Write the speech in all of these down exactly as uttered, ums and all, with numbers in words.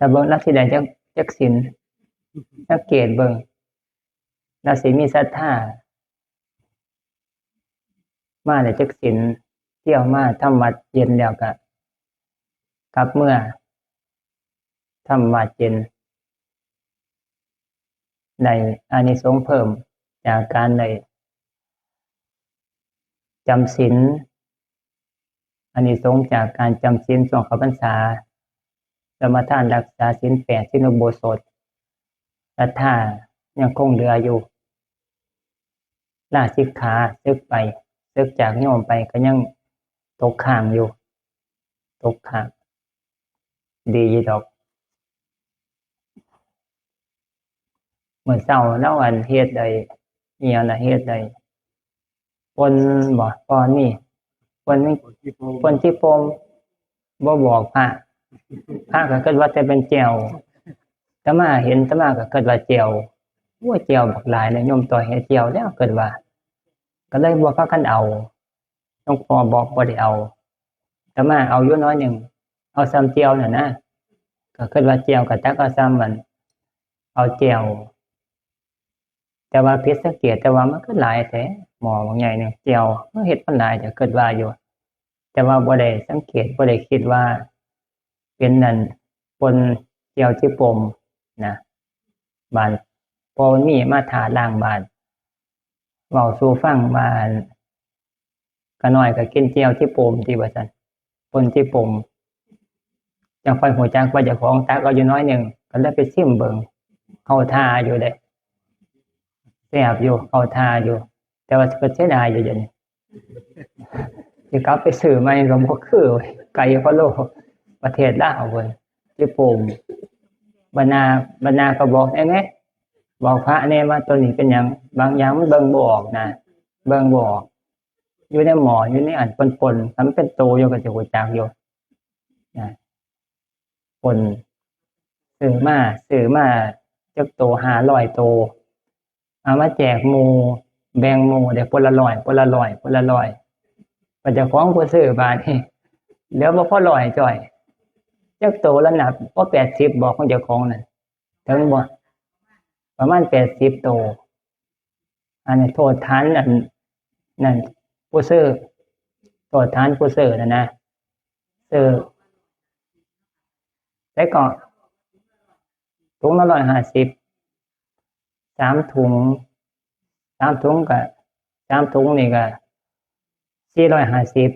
แต่เบิ่งลาวสิได้จัก จักศีล สังเกตเบิ่ง ลาวสิมีศรัทธา มาได้จักศีล เที่ยวมาทำวัดเย็นแล้วก็กลับเมือ ทำวัดเย็น ได้อานิสงส์เพิ่มจากการได้จำศีล อานิสงส์จากการจำศีลช่วงเข้าพรรษา สมาทานรักษาศีลแปด ศีลอุโบสถ ศรัทธายังคงเหลืออยู่ ลาสิกขา สึกไป สึกจากโยมไปก็ยังตกค้างอยู่ ตกค้าง ดีอยู่ดอก มื้อเช้าลาวอันเฮ็ดไอ้ อิหยังล่ะ เฮ็ดไอ้ ป่นบ่ ป่นนี่ ป่นนี่ ป่นขี้โป่ง บ่บอกพระ พระก็คิดว่าแต่เป็นแจ่ว อาตมาเห็น อาตมาก็คิดว่าแจ่ว โอ้ย แจ่วบักหลายเลย โยมต่อยให้แจ่วแล้ว คิดว่า ก็เลยบ่พากันเอา หลวงพ่อบอกบ่ได้เอา อาตมาเอาอยู่น้อยหนึ่ง เอาส่ำแจ่วน่ะนะ ก็คิดว่าแจ่วก็ตักเอาส่ำมัน เอาแจ่ว แต่ว่าผิดสังเกต แต่ว่ามันคือหลายแท้ หม้อบักใหญ่หนึ่ง แจ่ว เฮ็ดมันหลายแท้ คิดว่าอยู่ แต่ว่าบ่ได้สังเกต บ่ได้คิดว่าเป็นนั่น ป่นแจ่วขี้โป่งนะ บาด พอมันมีมาถาดล้างบาด เว้าสู่ฟังว่า ข้าน้อยก็กินแจ่วขี้โป่งติ ว่าซั่น ป่นขี้โป่ง จั่งค่อยฮู้จักว่าเจ้าของตักเอาอยู่น้อยหนึ่ง ก็เลยไปซิมเบิ่ง เข้าท่าอยู่เด้ แซ่บอยู่ เข้าท่าอยู่ แต่ว่าก็เสียดายอยู่เดี๋ยวนี้ สิกลับไปซื้อใหม่ก็บ่คือ ไกลพะโล้ ประเทศลาวเพิ่น ขี้โป่ง บรรณา บรรณาก็บอกแหน่ บอกพระแหน่ว่าตัวนี้เป็นหยัง บางอย่างมันเบิ่งบ่ออกนะ เบิ่งบ่ออก อยู่ในหม้อ อยู่ในอันป่นๆ ถ้ามันเป็นโตอยู่ก็สิฮู้จักอยู่นะ ป่น ซื้อมา ซื้อมาจักโต ห้าร้อยโต เอามาแจกหมู่ แบ่งหมู่ได้คนละร้อย คนละร้อย คนละร้อย บัดเจ้าของผู้ซื้อบาดนี้ เหลือบ่พอร้อยจ้อย จักโตละนับ บ่แปดสิบ บอกของเจ้าของนั่น ถึงบ่ ประมาณแปดสิบโต อันนี้โทษฐานอันนั่น ผู้ซื้อ โทษฐานผู้ซื้อนั่นนะ ซื้อ แล้วก็ถุงละร้อยห้าสิบ สามถุง สามถุงก็ สามถุงนี่ก็ สี่ร้อยห้าสิบ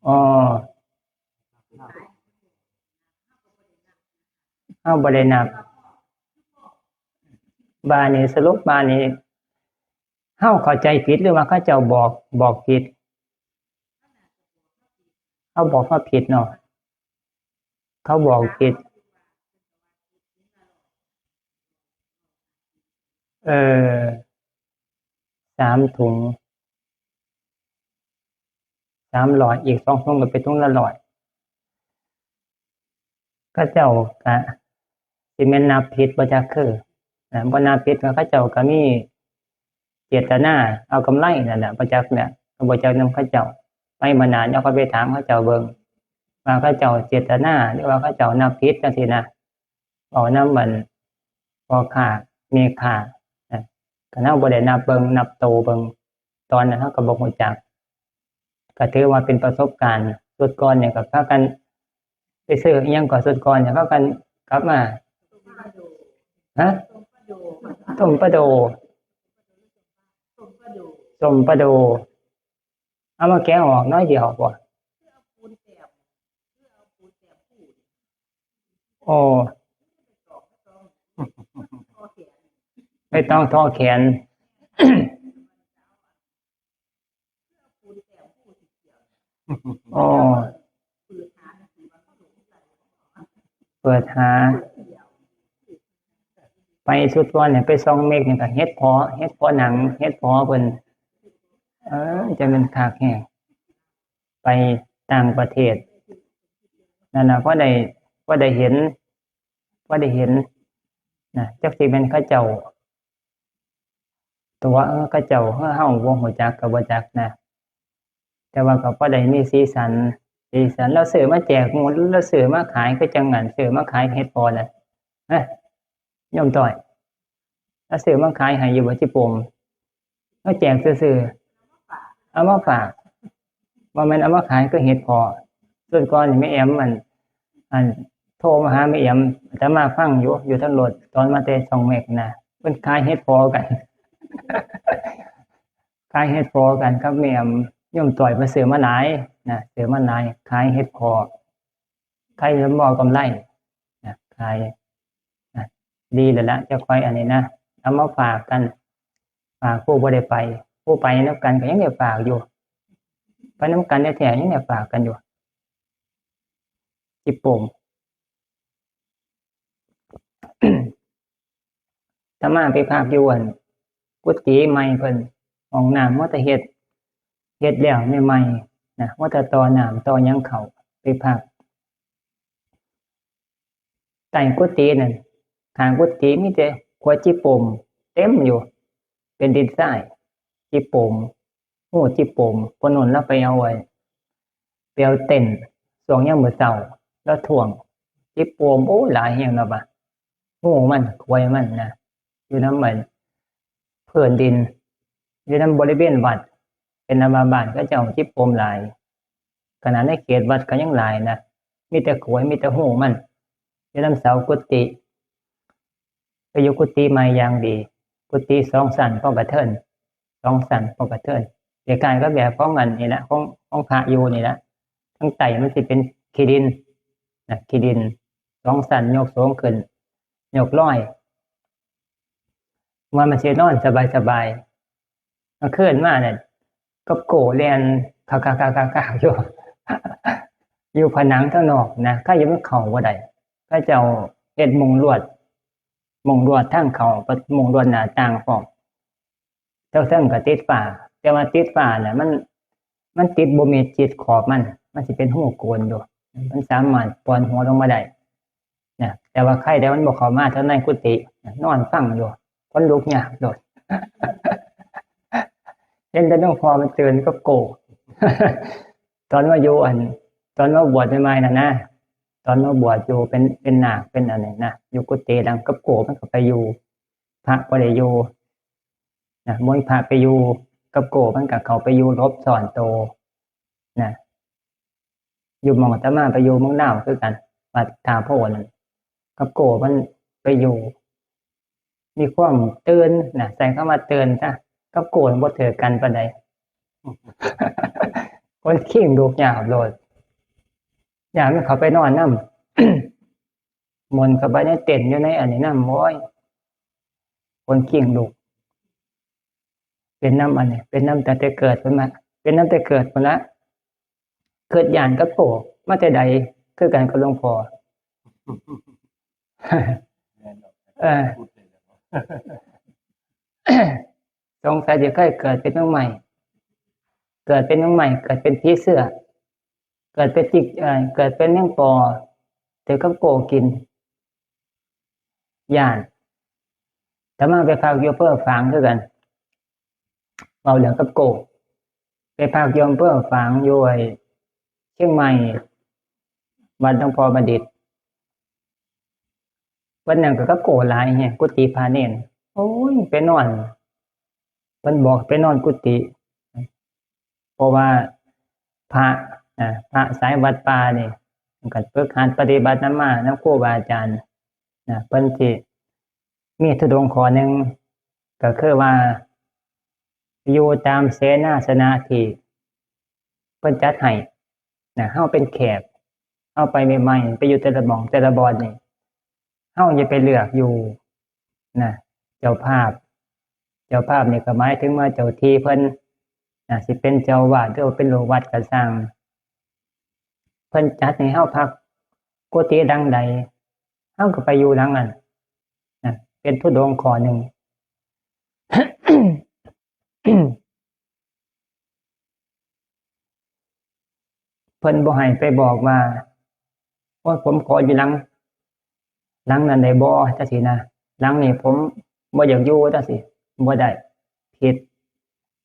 อ๋อ เฮาบ่ได้นับ บาดนี้สรุปบาดนี้ เฮาเข้าใจผิดหรือว่าเขาเจ้าบอก บอกผิด เขาบอกมาผิดเนาะ เขาบอกผิด เออ สามถุง สามร้อย อีกสองถุงก็เป็นถุงละร้อย เขาเจ้าก็สิแม่นนับผิดบ่จักคือ นะ บ่นับผิดก็เขาเจ้าก็มีเจตนาเอากำไรนั่นแหละ บ่จักเนี่ย ก็บ่จักนำเขาเจ้า ไปมื้อหน้าเดี๋ยวค่อยไปถามเขาเจ้าเบิ่ง ว่าเขาเจ้าเจตนา หรือว่าเขาเจ้านับผิดจังซี้นะ เว้านำอันพ่อค้าแม่ค้านะ คันเฮาบ่ได้นับเบิ่ง นับโตเบิ่ง ตอนนั้นเฮาก็บ่ฮู้จัก ก็ถือว่าเป็นประสบการณ์ ชุดก่อนเนี่ยก็พากันไปซื้ออิหยังก่อ ชุดก่อนเนี่ยพากันกลับมา ฮะ ต้มปลาโด ต้มปลาโด เอามาแกะออกน้อยเดียวบ่ โอ้ ไม่ต้องทอแขน โอ้ เปิดหา ไปชุดก่อนเนี่ย ไปส่องเมฆเนี่ยก็เห็ดเพาะ เห็ดเพาะหนัง เห็ดเพาะเพิ่น เออ จะเป็นคักแฮง ไปต่างประเทศ นั่นน่ะ พอได้ พอได้เห็น พอได้เห็น นะ จักสิแม่นเขาเจ้า ตัว เออ เขาเจ้า เฮา เฮาบ่ฮู้จักก็บ่จักนะ แต่ว่าก็พอได้มีสีสัน อีสาน ลาวซื้อมาแจกหมู่ ลาวซื้อมาขาย คือจั่งอั้น ซื้อมาขายเห็ดเผาะน่ะ ฮะ โยมต้อย ลาวซื้อมาขายให้อยู่บ่ จิโปม มาแจกซื่อๆ เอามาฝาก บ่แม่นเอามาขายคือเห็ดเผาะ สุดก่อนนี่แม่แอม อัน อัน โทรมาหาแม่แอม อาตมาฟังอยู่ อยู่ทางรถ ตอนมาแต่ช่องเมกนะ เพิ่นขายเห็ดเผาะกัน ขายเห็ดเผาะกันกับแม่แอม โยมต้อยเพิ่นซื้อมาหลายนะ ซื้อมาหลาย ขายเห็ดเผาะ ขายเห็ดเผาะกำไรนะ ขายนะ ดีแล้วละ จะค่อยอันนี้นะ เอามาฝากกัน ฝากผู้บ่ได้ไป ผู้ไปนำกันก็ยังได้ฝากอยู่ ไปนำกันแท้ๆ ยังได้ฝากกันอยู่ จิโปม อาตมาไปพักอยู่อันกุฏิใหม่เพิ่น ห้องน้ำว่าแต่เฮ็ด เฮ็ดแล้วใหม่ๆ นะ ว่าแต่ต่อน้ำต่อหยังเข้า ไปพัก ใต้กุฏินั่น ข้างกุฏิมีแต่ขวดจิโปมเต็มอยู่ เป็นดินทราย จิโปม ฮู้จิโปม พ่อโนนลาวไปเอาไว้ ไปเอาเต็นท์ ช่วงยามมื้อเช้า ลาวท่วง จิโปม โอ้ หลายแฮงแล้วบาด ฮู้มัน ขวยมันนะ อยู่นำอันพื้นดิน อยู่นำบริเวณวัด เป็นนำบ้านเขาเจ้าจิโปมหลาย ขนาดในเขตวัดก็ยังหลายนะ มีแต่ขวย มีแต่ฮู้มัน อยู่นำเสากุฏิ ไปอยู่กุฏิใหม่อย่างดี กุฏิสองชั้นพอกระเทิน สองชั้นพอกระเทิน คล้ายๆกับแบบของอันนี่แหละ ของ ของพระอยู่นี่แหละ ทางใต้มันสิเป็นขี้ดินนะ ขี้ดิน สองชั้นยกสูงขึ้น ยกลอย ว่ามันสินอนสบายๆ กลางคืนมาเนี่ย กับโก้แล่นคากๆๆๆอยู่ อยู่ผนังทางนอกนะ ใครอยู่มันเข้าบ่ได้ เขาเจ้าเฮ็ดมุงลวด มุงลวดทางเข้า มุงลวดหน้าต่างพร้อม เทิงๆก็ติดฝ้า แต่ว่าติดฝ้าน่ะ มัน มันติดบ่มิดชิดขอบมัน มันสิเป็นฮูโกนอยู่ มันสามารถป่อนหัวลงมาได้นะ แต่ว่าใครแต่มันบ่เข้ามาทางในกุฏินะ นอนฟังอยู่ ขนลุกยากโลด เห็นแต่หลวงพ่อมันตื่นกับโก้ ตอนมาอยู่อัน ตอนมาบวชใหม่ๆน่ะนะ ตอนมาบวชอยู่เป็น เป็นนาค เป็นอันนี้นะ อยู่กุฏิหลังกับโก้มันก็ไปอยู่ พระบ่ได้อยู่นะ บ่มีพระไปอยู่กับโก้ มันก็เข้าไปอยู่หลบซ่อนโตนะ อยู่หม่องอาตมาไปอยู่เมืองลาวคือกัน วัดท่าโพธิ์นั่น กับโก้มันไปอยู่ มีความตื่นนะ ใช้คำว่าตื่นซะ กับโก้บ่ถือกันปานใด คนคิงลุกยากโลด ย่านมันเข้าไปนอนนำ มนต์เข้าไปในเต็นท์อยู่ในอันนี้นำ โอ้ย คนคิงลุก เป็นนำอันนี้ เป็นนำตั้งแต่เกิดพุ้นมา เป็นนำแต่เกิดพุ้นละ คิดย้านกับโก้ มาแต่ใด คือกันกับหลวงพ่อ เออ สงสัยสิเคยเกิดเป็นน้องใหม่ เกิดเป็นน้องใหม่ เกิดเป็นผีเสื้อ เกิดเป็นจิก เอ่อ เกิดเป็นแมงปอ ถือกับโก้กิน ย้าน อาตมาไปพักอยู่อำเภอฝางคือกัน เว้าเรื่องกับโก้ ไปพักอยู่อำเภอฝาง อยู่ไอ้เชียงใหม่ วัดหลวงพ่อบัณฑิต วันนั้นก็กับโก้หลายแฮง กุฏิพระเณร โอ้ย ไปนอน เพิ่นบอกไปนอนกุฏิ เพราะว่าพระ อ่า พระสายวัดป่านี่ เพิ่นก็ฝึกหัดปฏิบัตินำมา นำครูบาอาจารย์นะ เพิ่นสิมีธุดงค์ข้อหนึ่ง ก็คือว่า อยู่ตามเสนาสนะที่เพิ่นจัดให้นะ เฮาเป็นแขก เฮาไปใหม่ๆ ไปอยู่แต่ละหม่องแต่ละบ่อนนี่ เฮาอย่าไปเลือกอยู่นะ เจ้าภาพ เจ้าภาพนี่ก็หมายถึงว่าเจ้าที่เพิ่นนะ สิเป็นเจ้าอาวาสหรือว่าเป็นลูกวัดก็ซ่าง เพิ่นจัดให้เฮาพักกุฏิหลังใด เฮาก็ไปอยู่หลังนั้นนะ เป็นธุดงค์ข้อหนึ่ง เพิ่นบ่ให้ไปบอกว่า โอ้ย ผมขออยู่หลัง หลังนั้นได้บ่ จังซี้นะ หลังนี้ผมบ่อยากอยู่ จังซี้ บ่ได้ ผิด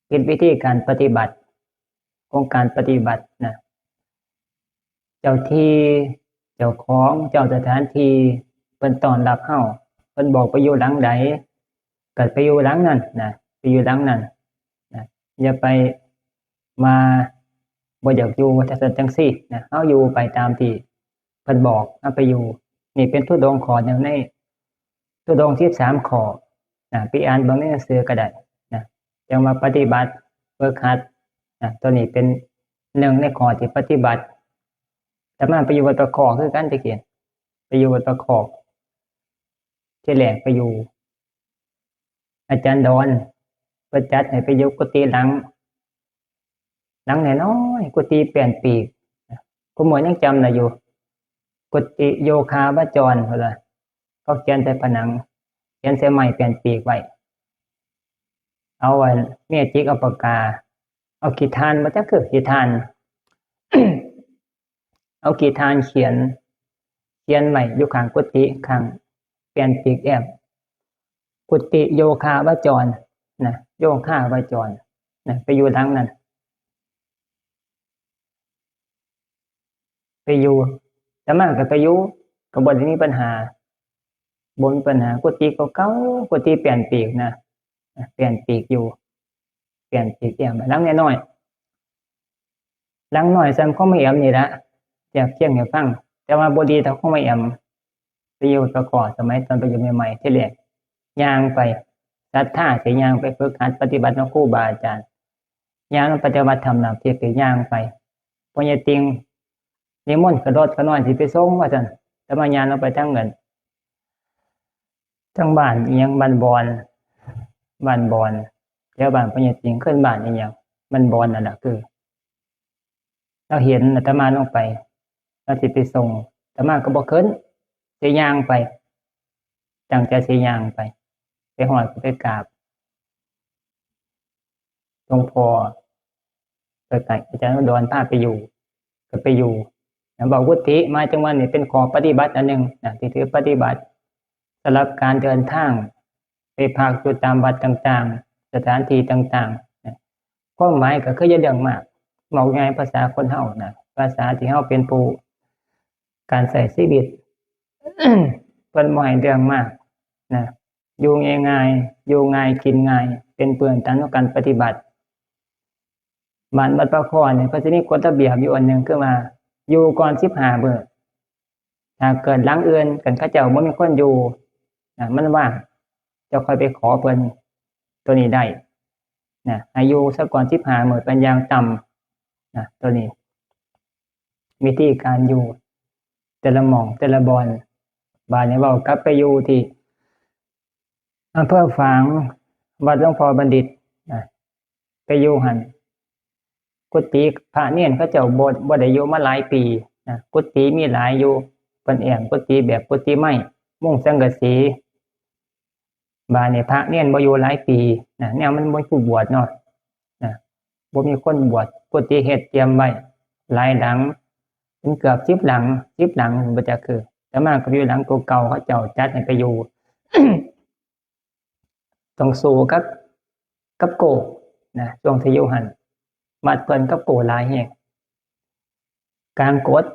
ผิดวิธีการปฏิบัติ ของการปฏิบัตินะ เจ้าที่ เจ้าของ เจ้าสถานที่ เพิ่นต้อนรับเฮา เพิ่นบอกไปอยู่หลังใด ก็ไปอยู่หลังนั้นนะ ไปอยู่หลังนั้นนะ อย่าไปมาบ่อยากอยู่จังซั่นจังซี่นะ เฮาอยู่ไปตามที่เพิ่นบอก เฮาไปอยู่ นี่เป็นธุดงค์ข้อหนึ่งในธุดงค์สิบสามข้อนะ ไปอ่านเบิ่งในหนังสือก็ได้นะ จั่งว่าปฏิบัติ ฝึกหัดนะ ตัวนี้เป็นหนึ่งในข้อที่ปฏิบัติ อาตมาไปอยู่วัดปากคลองคือกันแต่กี้ ไปอยู่วัดปากคลอง ทีแรกไปอยู่ อาจารย์ดอน เพิ่นจัดให้ไปอยู่กุฏิหลัง หลังน้อยๆ กุฏิแป้นปีก ผู้หมวดยังจำได้อยู่ กุฏิโยคาวจร เพิ่นว่า เขาเขียนใส่ผนัง เขียนใส่ไม้แป้นปีกไว้ เอาอันเมจิก เอาปากกา เอาขี้ถ่าน บ่จักคือขี้ถ่าน เอาขี้ถ่านเขียน เขียนไว้อยู่ข้างกุฏิ ข้างแป้นปีกแอ้ม กุฏิโยคาวจรนะ โยคาวจรนะ ไปอยู่หลังนั้น ไปอยู่ อาตมาก็ไปอยู่ ก็บ่ได้มีปัญหา บ่มีปัญหา กุฏิเก่าๆ กุฏิแป้นปีกนะ แป้นปีกอยู่ แป้นปีกแอ้ม หลังน้อยๆ หลังน้อยส่ำของแม่แอมนี่ละ เทียบเคียงให้ฟัง แต่ว่าบ่ดีเท่าของแม่แอม ไปอยู่ตะกอสมัยตอนไปอยู่ใหม่ๆ ทีแรก ย่างไป ศรัทธาสิย่างไปฝึกหัดปฏิบัตินำครูบาอาจารย์ ย่างลงไปแต่วัดถ้ำน้ำทิพย์ ก็ย่างไป พ่อใหญ่ติ่งนิมนต์ขึ้นรถข้าน้อยสิไปส่ง ว่าซั่น แต่ว่าย่างลงไปทางเงิน ทางบ้านอิหยัง บ้านบอน บ้านบอน แถวบ้านพ่อใหญ่ติ่ง ขึ้นบ้านอิหยัง บ้านบอนนั่นล่ะ คือ ลาวเห็นอาตมาลงไป ลาวสิไปส่ง อาตมาก็บ่ขึ้น สิย่างไป ตั้งใจสิย่างไป ไปฮอดก็ไปกราบหลวงพ่อ ไปไกล อาจารย์อุดรพาไปอยู่ ก็ไปอยู่นะ เว้ากุฏิ หมายถึงว่านี่เป็นข้อปฏิบัติอันหนึ่งนะ ที่ถือปฏิบัติ สำหรับการเดินทาง ไปพักอยู่ตามวัดต่างๆ สถานที่ต่างๆนะ ความหมายก็คืออย่าเรื่องมาก เว้าง่ายภาษาคนเฮานะ ภาษาที่เฮาเป็นผู้ การใช้ชีวิต เพิ่นบ่ให้เรื่องมากนะ อยู่ง่ายๆ อยู่ง่ายกินง่าย เป็นพื้นฐานของการปฏิบัติ บ้านวัดปากคลองนี่ เพิ่นสิมีกฎระเบียบอยู่อันหนึ่ง คือว่าอยู่ก่อนสิบห้ามื้อ ถ้าเกิดหลังอื่น คันเขาเจ้าบ่มีคนอยู่นะ มันว่าง เจ้าค่อยไปขอเพิ่นตัวนี้ได้นะ ให้อยู่ซะก่อนสิบห้ามื้อเป็นอย่างต่ำนะ ตัวนี้ วิธีการอยู่แต่ละหม่องแต่ละบ่อน บาดนี้เว้ากลับไปอยู่ที่อำเภอฝาง วัดหลวงพ่อบัณฑิตนะ ไปอยู่หั่น กุฏิพระเณรเขาเจ้าบ่ บ่ได้อยู่มาหลายปีนะ กุฏิมีหลายอยู่ เพิ่นแอ้มกุฏิแบบกุฏิไม้ มุงสังกะสี บาดนี้พระเณรบ่อยู่หลายปีนะ แนวมันบ่มีผู้บวชเนาะนะ บ่มีคนบวช กุฏิเฮ็ดเตรียมไว้หลายหลัง เป็นเกือบสิบหลัง สิบหลัง บ่จักคือ อาตมาก็อยู่หลังตัวเก่า เขาเจ้าจัดให้ไปอยู่ ต้องสู้กับ กับโกนะ ช่วงที่อยู่หั่น มัดเพิ่นกับโกหลายแฮง กางกด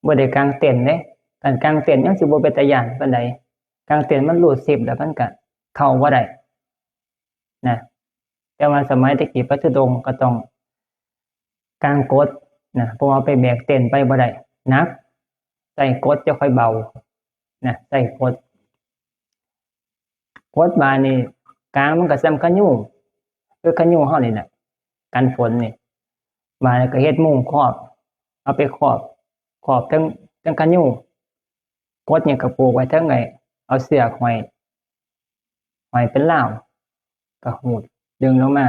บ่ได้กางเต็นท์เด้ คันกางเต็นท์ยังสิบ่เป็นตาย้านปานใด กางเต็นท์มันรูดซิปแล้วมันก็เข้าบ่ได้นะ แต่ว่าสมัยแต่กี้พระธุดงค์ก็ต้องกางกดนะ เพราะว่าไปแบกเต็นท์ไปบ่ได้ หนัก ใส่กดจะค่อยเบานะ ใส่กด กดบาดนี้ กางมันก็ส่ำขยู้ คือขยู้เฮานี่แหละ กันฝนนี่ บาดนี้ก็เฮ็ดมุ้งครอบ เอาไปครอบ ครอบเทิง เทิงขยู้ กดนี่ก็ผูกไว้เทิงไอ้ เอาเสือกห้อย ห้อยเป็นราว ก็ฮูดดึงลงมา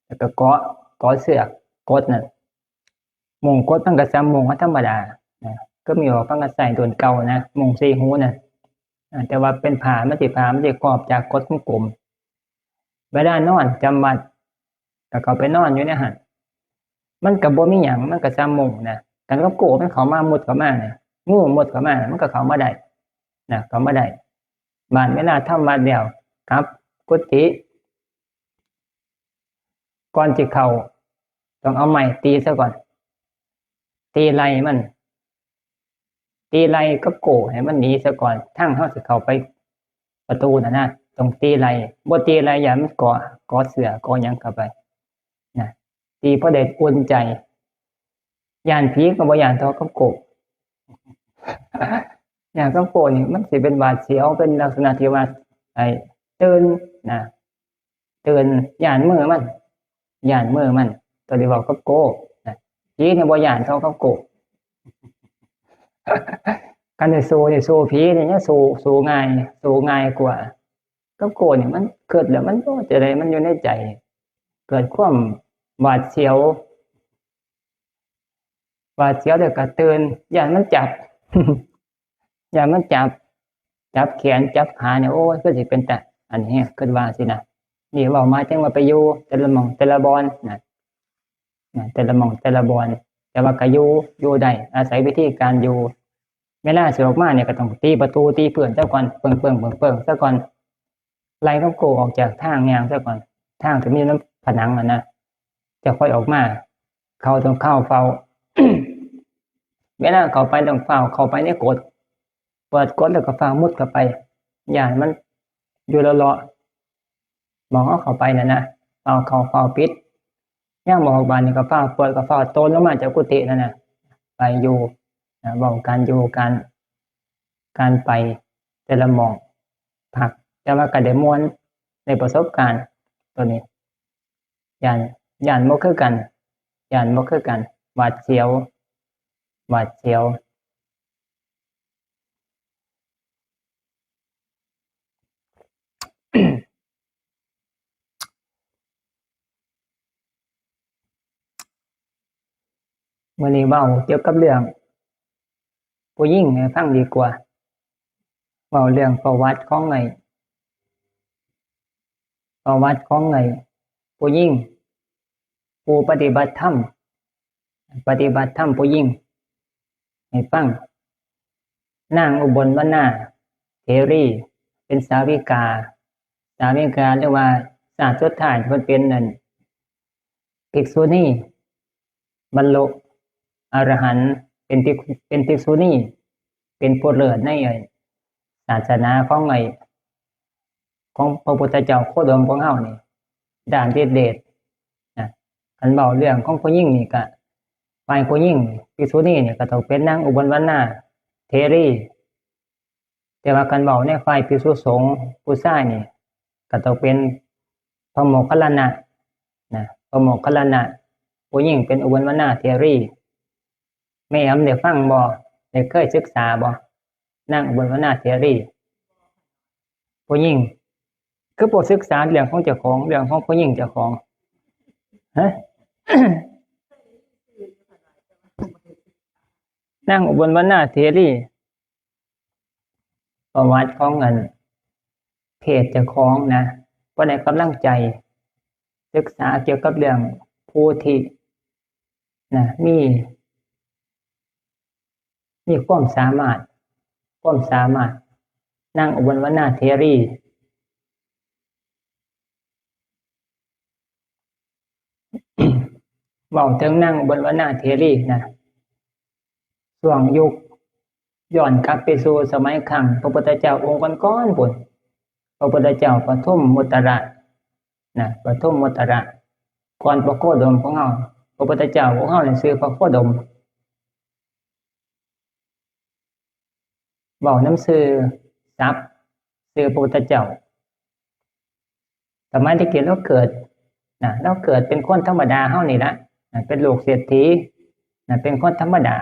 แล้วก็เกาะ เกาะเสือกกดนั่น มุ้งกดมันก็ส่ำมุ้งธรรมดานะ ก็มีว่าเพิ่นก็ใช้รุ่นเก่านะ มุ้งสี่หูนะ อ่า แต่ว่าเป็นผ้า มันสิผ้า มันสิครอบจากกดกลมๆ เวลานอนจำวัด ก็เข้าไปนอนอยู่ในหั่น มันก็บ่มีหยัง มันก็ส่ำมุ้งนะ คันกับโกมันเข้ามา มุดเข้ามานะ งูมุดเข้ามานะ มันก็เข้ามาได้นะ เข้ามาได้ บาดเวลาทำวัดแล้ว กลับกุฏิ ก่อนสิเข้า ต้องเอาไม้ตีซะก่อน ตีไหล่มัน ตีไล่กับโก้ให้มันหนีซะก่อน ทางเฮาสิเข้าไปประตูน่ะนะ ต้องตีไล่ บ่ตีไล่ย้านมันเกาะ เกาะเสื้อ เกาะหยังเข้าไป นะ ตีพอได้อุ่นใจ ย้านผีก็บ่ย้านเท่ากับโก้ ย้านกับโก้นี่มันสิเป็นหวาดเสียว เป็นลักษณะที่ว่า ไอ้ ตื่น นะ ตื่น ย้านมือมัน ย้านมือมัน ตัวที่เว้ากับโก้ นะ ผีนี่บ่ย้านเท่ากับโก้ คันได้สู้นี่ สู้ผีนี่ยังสู้ สู้ง่าย สู้ง่ายกว่า กับโก้นี่มันคิดแล้วมันบ่จะได้ มันอยู่ในใจ เกิดความหวาดเสียว หวาดเสียวแล้วก็ตื่น ย้านมันจับ ย้านมันจับ จับแขน จับขาเนี่ย โอ้ย คือสิเป็นตา อันนี้ คิดว่าสินะ นี่เว้ามาจั่งว่าไปอยู่แต่ละหม่องแต่ละบ่อนนะ นะ แต่ละหม่องแต่ละบ่อน แต่ว่าก็อยู่ อยู่ได้ อาศัยวิธีการอยู่ เวลาสิออกมาเนี่ยก็ต้องตีประตู ตีพื้นซะก่อน เปิงๆๆๆ ซะก่อน ไล่กับโก้ออกจากทางย่างซะก่อน ทางที่มีนำผนังอะนะ จะค่อยออกมา เขาต้องเข้าเฝ้า เวลาเข้าไปต้องฟ้าวเข้าไปในกฎ เปิดกฎแล้วก็ฟ้าวมุดเข้าไป ย้านมันอยู่เลาะๆ หม่องเอาเข้าไปนั่นนะ ฟ้าวเข้าฟ้าวปิด ยามออกบาดนี่ก็ฟ้าวเปิด ก็ฟ้าวโตนลงมาจากกุฏินั่นน่ะ ไปอยู่ นะ เว้าการอยู่ การ การไปแต่ละหม่องพัก แต่ว่าก็ได้ม่วน ได้ประสบการณ์ตัวนี้ ย้าน ย้านบ่คือกัน ย้านบ่คือกัน หวาดเสียว หวาดเสียว มื้อนี้เว้าเกี่ยวกับเรื่องผู้หญิงให้ฟังดีกว่า เว้าเรื่องประวัติของไอ้ ประวัติของไอ้ผู้หญิง ผู้ปฏิบัติธรรม ปฏิบัติธรรมผู้หญิง ให้ฟัง นางอุบลวรรณาเถรี เป็นสาวิกา สาวิกา หรือว่าชาติสุดท้ายเพิ่นเป็นนั่น ภิกษุณี บรรลุอรหันต์ เป็นภิก เป็นภิกษุณี เป็นผู้เลิศในไอ้ศาสนาของไอ้ ของพระพุทธเจ้าโคดมของเฮานี่ ด้านฤทธิ์เดชนะ คันเว้าเรื่องของผู้หญิงนี่ก็ ฝ่ายผู้หญิง ภิกษุณีนี่ก็ต้องเป็นนางอุบลวรรณาเถรี แต่ว่าคันเว้าในฝ่ายภิกษุสงฆ์ผู้ชายนี่ ก็ต้องเป็นพระโมคคัลลานะ นะ พระโมคคัลลานะ ผู้หญิงเป็นอุบลวรรณาเถรี แม่แอมได้ฟังบ่ ได้เคยศึกษาบ่ นางอุบลวรรณาเถรี ผู้หญิง คือบ่ศึกษาเรื่องของเจ้าของ เรื่องของผู้หญิงเจ้าของ ฮะ นางอุบลวรรณาเถรี ประวัติของอันเพศเจ้าของนะ บ่ได้กำลังใจ ศึกษาเกี่ยวกับเรื่องผู้ที่ นะ มี มีความสามารถ ความสามารถ นางอุบลวรรณาเถรี เว้าถึงนางอุบลวรรณาเถรีนะ ช่วงยุค ย้อนกลับไปสู่สมัยครั้งพระพุทธเจ้าองค์ก่อนๆ พุ้น พระพุทธเจ้าปฐมมุตตระ นะ ปฐมมุตตระ ก่อนพระโคดมของเฮา พระพุทธเจ้าของเฮานี่ชื่อพระโคดม เว้านำชื่อศัพท์ ชื่อพระพุทธเจ้า สมัยแต่กี้ลาวเกิด นะ ลาวเกิดเป็นคนธรรมดาเฮานี่ละ นะ เป็นลูกเศรษฐี นะ เป็นคนธรรมดา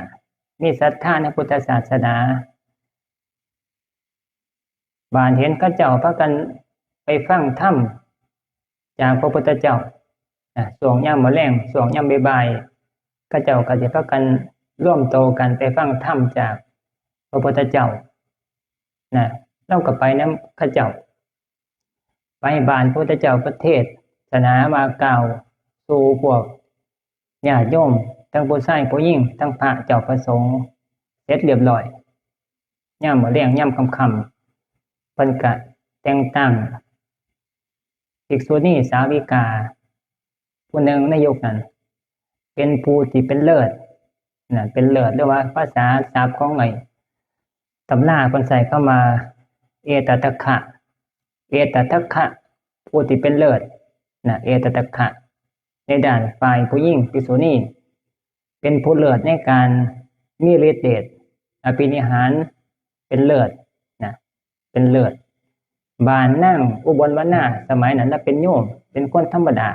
มีศรัทธาในพุทธศาสนา บาดเห็นเขาเจ้าพากันไปฟังธรรมจากพระพุทธเจ้า นะ ช่วงยามมื้อแลง ช่วงยามบ่ายๆ เขาเจ้าก็สิพากันรวมตัวกันไปฟังธรรมจากพระพุทธเจ้า นะ ลาวก็ไปนำเขาเจ้า ไปบ้านพระพุทธเจ้าก็เทศนาว่ากล่าวสู่พวกญาติโยม ทั้งผู้ชายผู้หญิง ทั้งพระเจ้าพระสงฆ์ เสร็จเรียบร้อย ยามมื้อแลง ยามค่ำๆ เพิ่นก็แต่งตั้งภิกษุณีสาวิกา ผู้หนึ่งในยุคนั้น เป็นผู้ที่เป็นเลิศ นะ เป็นเลิศ หรือว่าภาษาศัพท์ของไอ้ ตำราเพิ่นใช้คำว่า เอตทัคคะ เอตทัคคะ ผู้ที่เป็นเลิศนะ เอตทัคคะ ในด้านฝ่ายผู้หญิงภิกษุณี เป็นผู้เลิศในการมีฤทธิ์เดช อภินิหาร เป็นเลิศนะ เป็นเลิศ บานนางอุบลวรรณาสมัยนั้นลาวเป็นโยม เป็นคนธรรมดา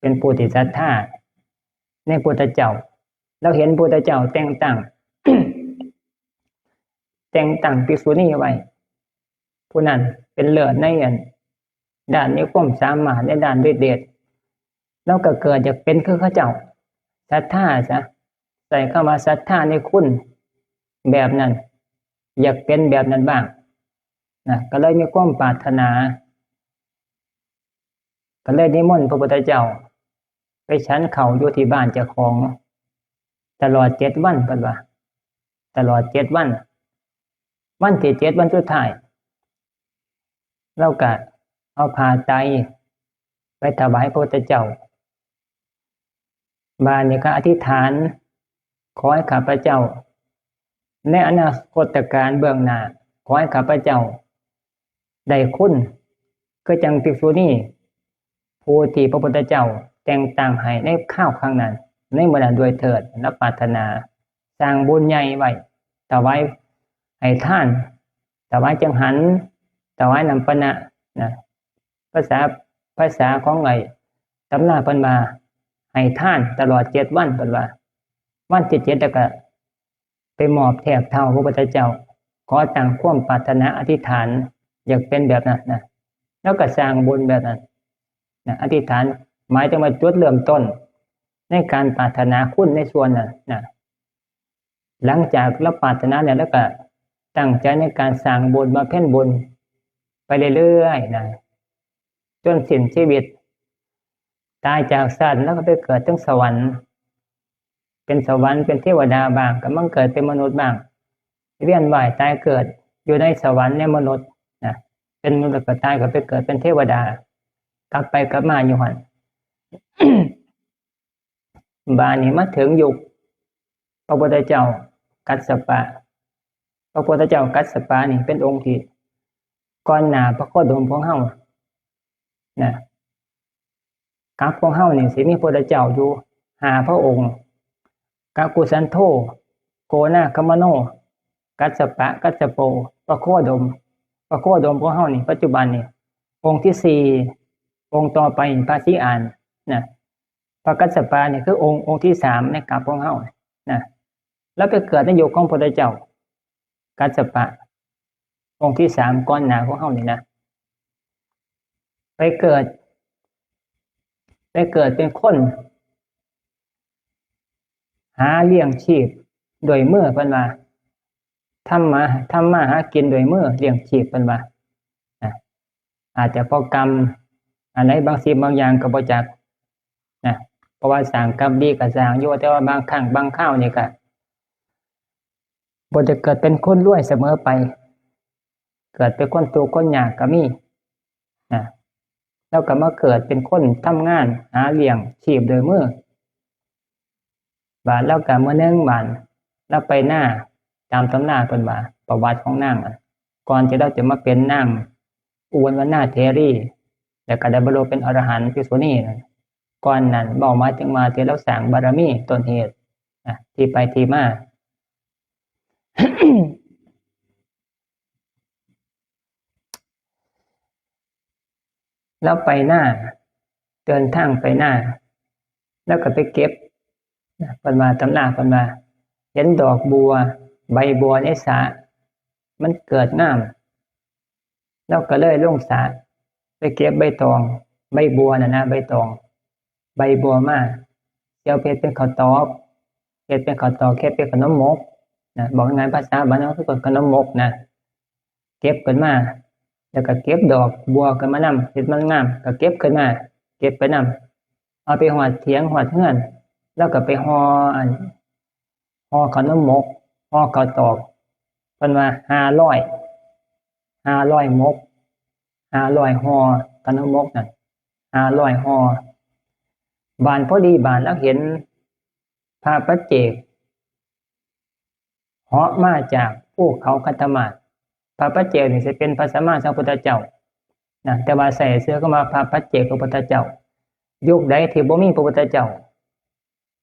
เป็นผู้ที่ศรัทธาในพุทธเจ้า ลาวเห็นพุทธเจ้าแต่งตั้ง แต่งตั้งภิกษุณีไว้ ผู้นั้นเป็นเลิศในอัน ด้านมีความสามารถในด้านฤทธิ์เดช ลาวก็เกิดอยากเป็นคือเขาเจ้า ศรัทธาซะ ใช้คำว่าศรัทธาในคุณแบบนั้น อยากเป็นแบบนั้นบ้างนะ ก็เลยมีความปรารถนา ก็เลยนิมนต์พระพุทธเจ้า ไปฉันข้าวอยู่ที่บ้านเจ้าของ ตลอดเจ็ดวันเพิ่นว่า ตลอดเจ็ดวัน วันที่เจ็ดวันสุดท้าย ลาวก็เอาผ้าไตรไปถวายพระพุทธเจ้า บาดนี้ก็อธิษฐาน ขอให้ข้าพเจ้า ในอนาคตกาลเบื้องหน้า ขอให้ข้าพเจ้า ได้คุณ คือจั่งภิกษุณี ผู้ที่พระพุทธเจ้าแต่งตั้งให้ในคราวครั้งนั้น ในมื้อนั้นด้วยเถิด ลาวปรารถนา สร้างบุญใหญ่ไว้ ถวายให้ทาน ถวายจังหัน ถวายน้ำปานะนะ ภาษา ภาษาของไอ้ตำราเพิ่นว่า ให้ทานตลอดเจ็ดวันเพิ่นว่า วันที่เจ็ดแล้วก็ไปมอบแทบเท้าพระพุทธเจ้า ขอตั้งความปรารถนาอธิษฐาน อยากเป็นแบบนั้นนะ ลาวก็สร้างบุญแบบนั้นนะ อธิษฐานหมายถึงว่าจุดเริ่มต้น ในการปรารถนาคุณในส่วนนั้นนะ หลังจากลาวปรารถนาแล้ว ลาวก็ตั้งใจในการสร้างบุญ บำเพ็ญบุญไปเรื่อยๆนะ จนสิ้นชีวิต ตายจากชาติลาวก็ไปเกิดถึงสวรรค์ เป็นสวรรค์ เป็นเทวดาบ้าง ก็มาเกิดเป็นมนุษย์บ้าง เวียนว่ายตายเกิดอยู่ในสวรรค์ ในมนุษย์นะ เป็นมนุษย์ก็ตายก็ไปเกิดเป็นเทวดา กลับไปกลับมาอยู่หั่น บาดนี้มาถึงยุคพระพุทธเจ้ากัสสปะ พระพุทธเจ้ากัสสปะนี่เป็นองค์ที่ก่อนหน้าพระโคดมของเฮานะ กับของเฮานี่สิมีพระพุทธเจ้าอยู่ห้าพระองค์ กักกุสันโธ โกนาคมโน กัสสปะ กัสสโป พระโคดม พระโคดมของเฮานี่ปัจจุบันนี่ องค์ที่สี่ องค์ต่อไปพระศรีอานนะ พระกัสสปะนี่คือองค์ องค์ที่สามในกับของเฮานะ ลาวไปเกิดในยุคของพระพุทธเจ้ากัสสปะ องค์ที่สามก่อนหน้าของเฮานี่นะ ไปเกิด ไปเกิดเป็นคน หาเลี้ยงชีพด้วยมือเพิ่นว่า ทำมา ทำมาหากินด้วยมือเลี้ยงชีพเพิ่นว่านะ อาจจะเพราะกรรม อันใดบางสิ่งบางอย่างก็บ่จักนะ เพราะว่าสร้างกรรมดีก็สร้างอยู่ แต่ว่าบางครั้งบางคราวนี่ก็บ่ได้เกิดเป็นคนรวยเสมอไป เกิดเป็นคนทุกข์คนยากก็มีนะ ลาวก็มาเกิดเป็นคนทำงานหาเลี้ยงชีพด้วยมือ บาดลาวก็มื้อหนึ่งบาดลาวไปนา ตามตำราเพิ่นว่า ประวัติของนางอะ ก่อนที่ลาวจะมาเป็นนางอุบลวรรณาเถรี แล้วก็ได้บรรลุเป็นอรหันต์ภิกษุณีนะ ก่อนนั้นเว้าหมายถึงว่าที่ลาวสร้างบารมีต้นเหตุนะ ที่ไปที่มา ลาวไปนา เดินทางไปนา ลาวก็ไปเก็บนะ เพิ่นว่า ตำราเพิ่นว่า เห็นดอกบัว ใบบัวในสระ มันเกิดงาม ลาวก็เลยลงสระ ไปเก็บใบตอง ใบบัวน่ะนะ ใบตอง ใบบัวมา สิเอาไปเฮ็ดเป็นข้าวตอก เฮ็ดเป็นข้าวตอก เฮ็ดเป็นขนมหมกนะ บอกง่ายๆ ภาษาบ้านเฮาคือขนมหมกนะ เก็บขึ้นมา แล้วก็เก็บดอกบัวขึ้นมานำ เห็นมันงาม ก็เก็บขึ้นมา เก็บไปนำ เอาไปฮอดเถียงฮอดเฮือน ลาวก็ไปห่ออัน ห่อขนมหมก ห่อข้าวตอก เพิ่นว่าห้าร้อย ห้าร้อยหมก ห้าร้อยห่อ ขนมหมกนั่น ห้าร้อยห่อ บาดพอดีบาดลาวเห็นพระปัจเจก เหาะมาจาก ภูเขาคันธมาศ พระปัจเจกนี่สิเป็นพระสัมมาสัมพุทธเจ้านะ แต่ว่าใส่ชื่อคำว่าพระปัจเจกพระพุทธเจ้า ยุคใดที่บ่มีพระพุทธเจ้า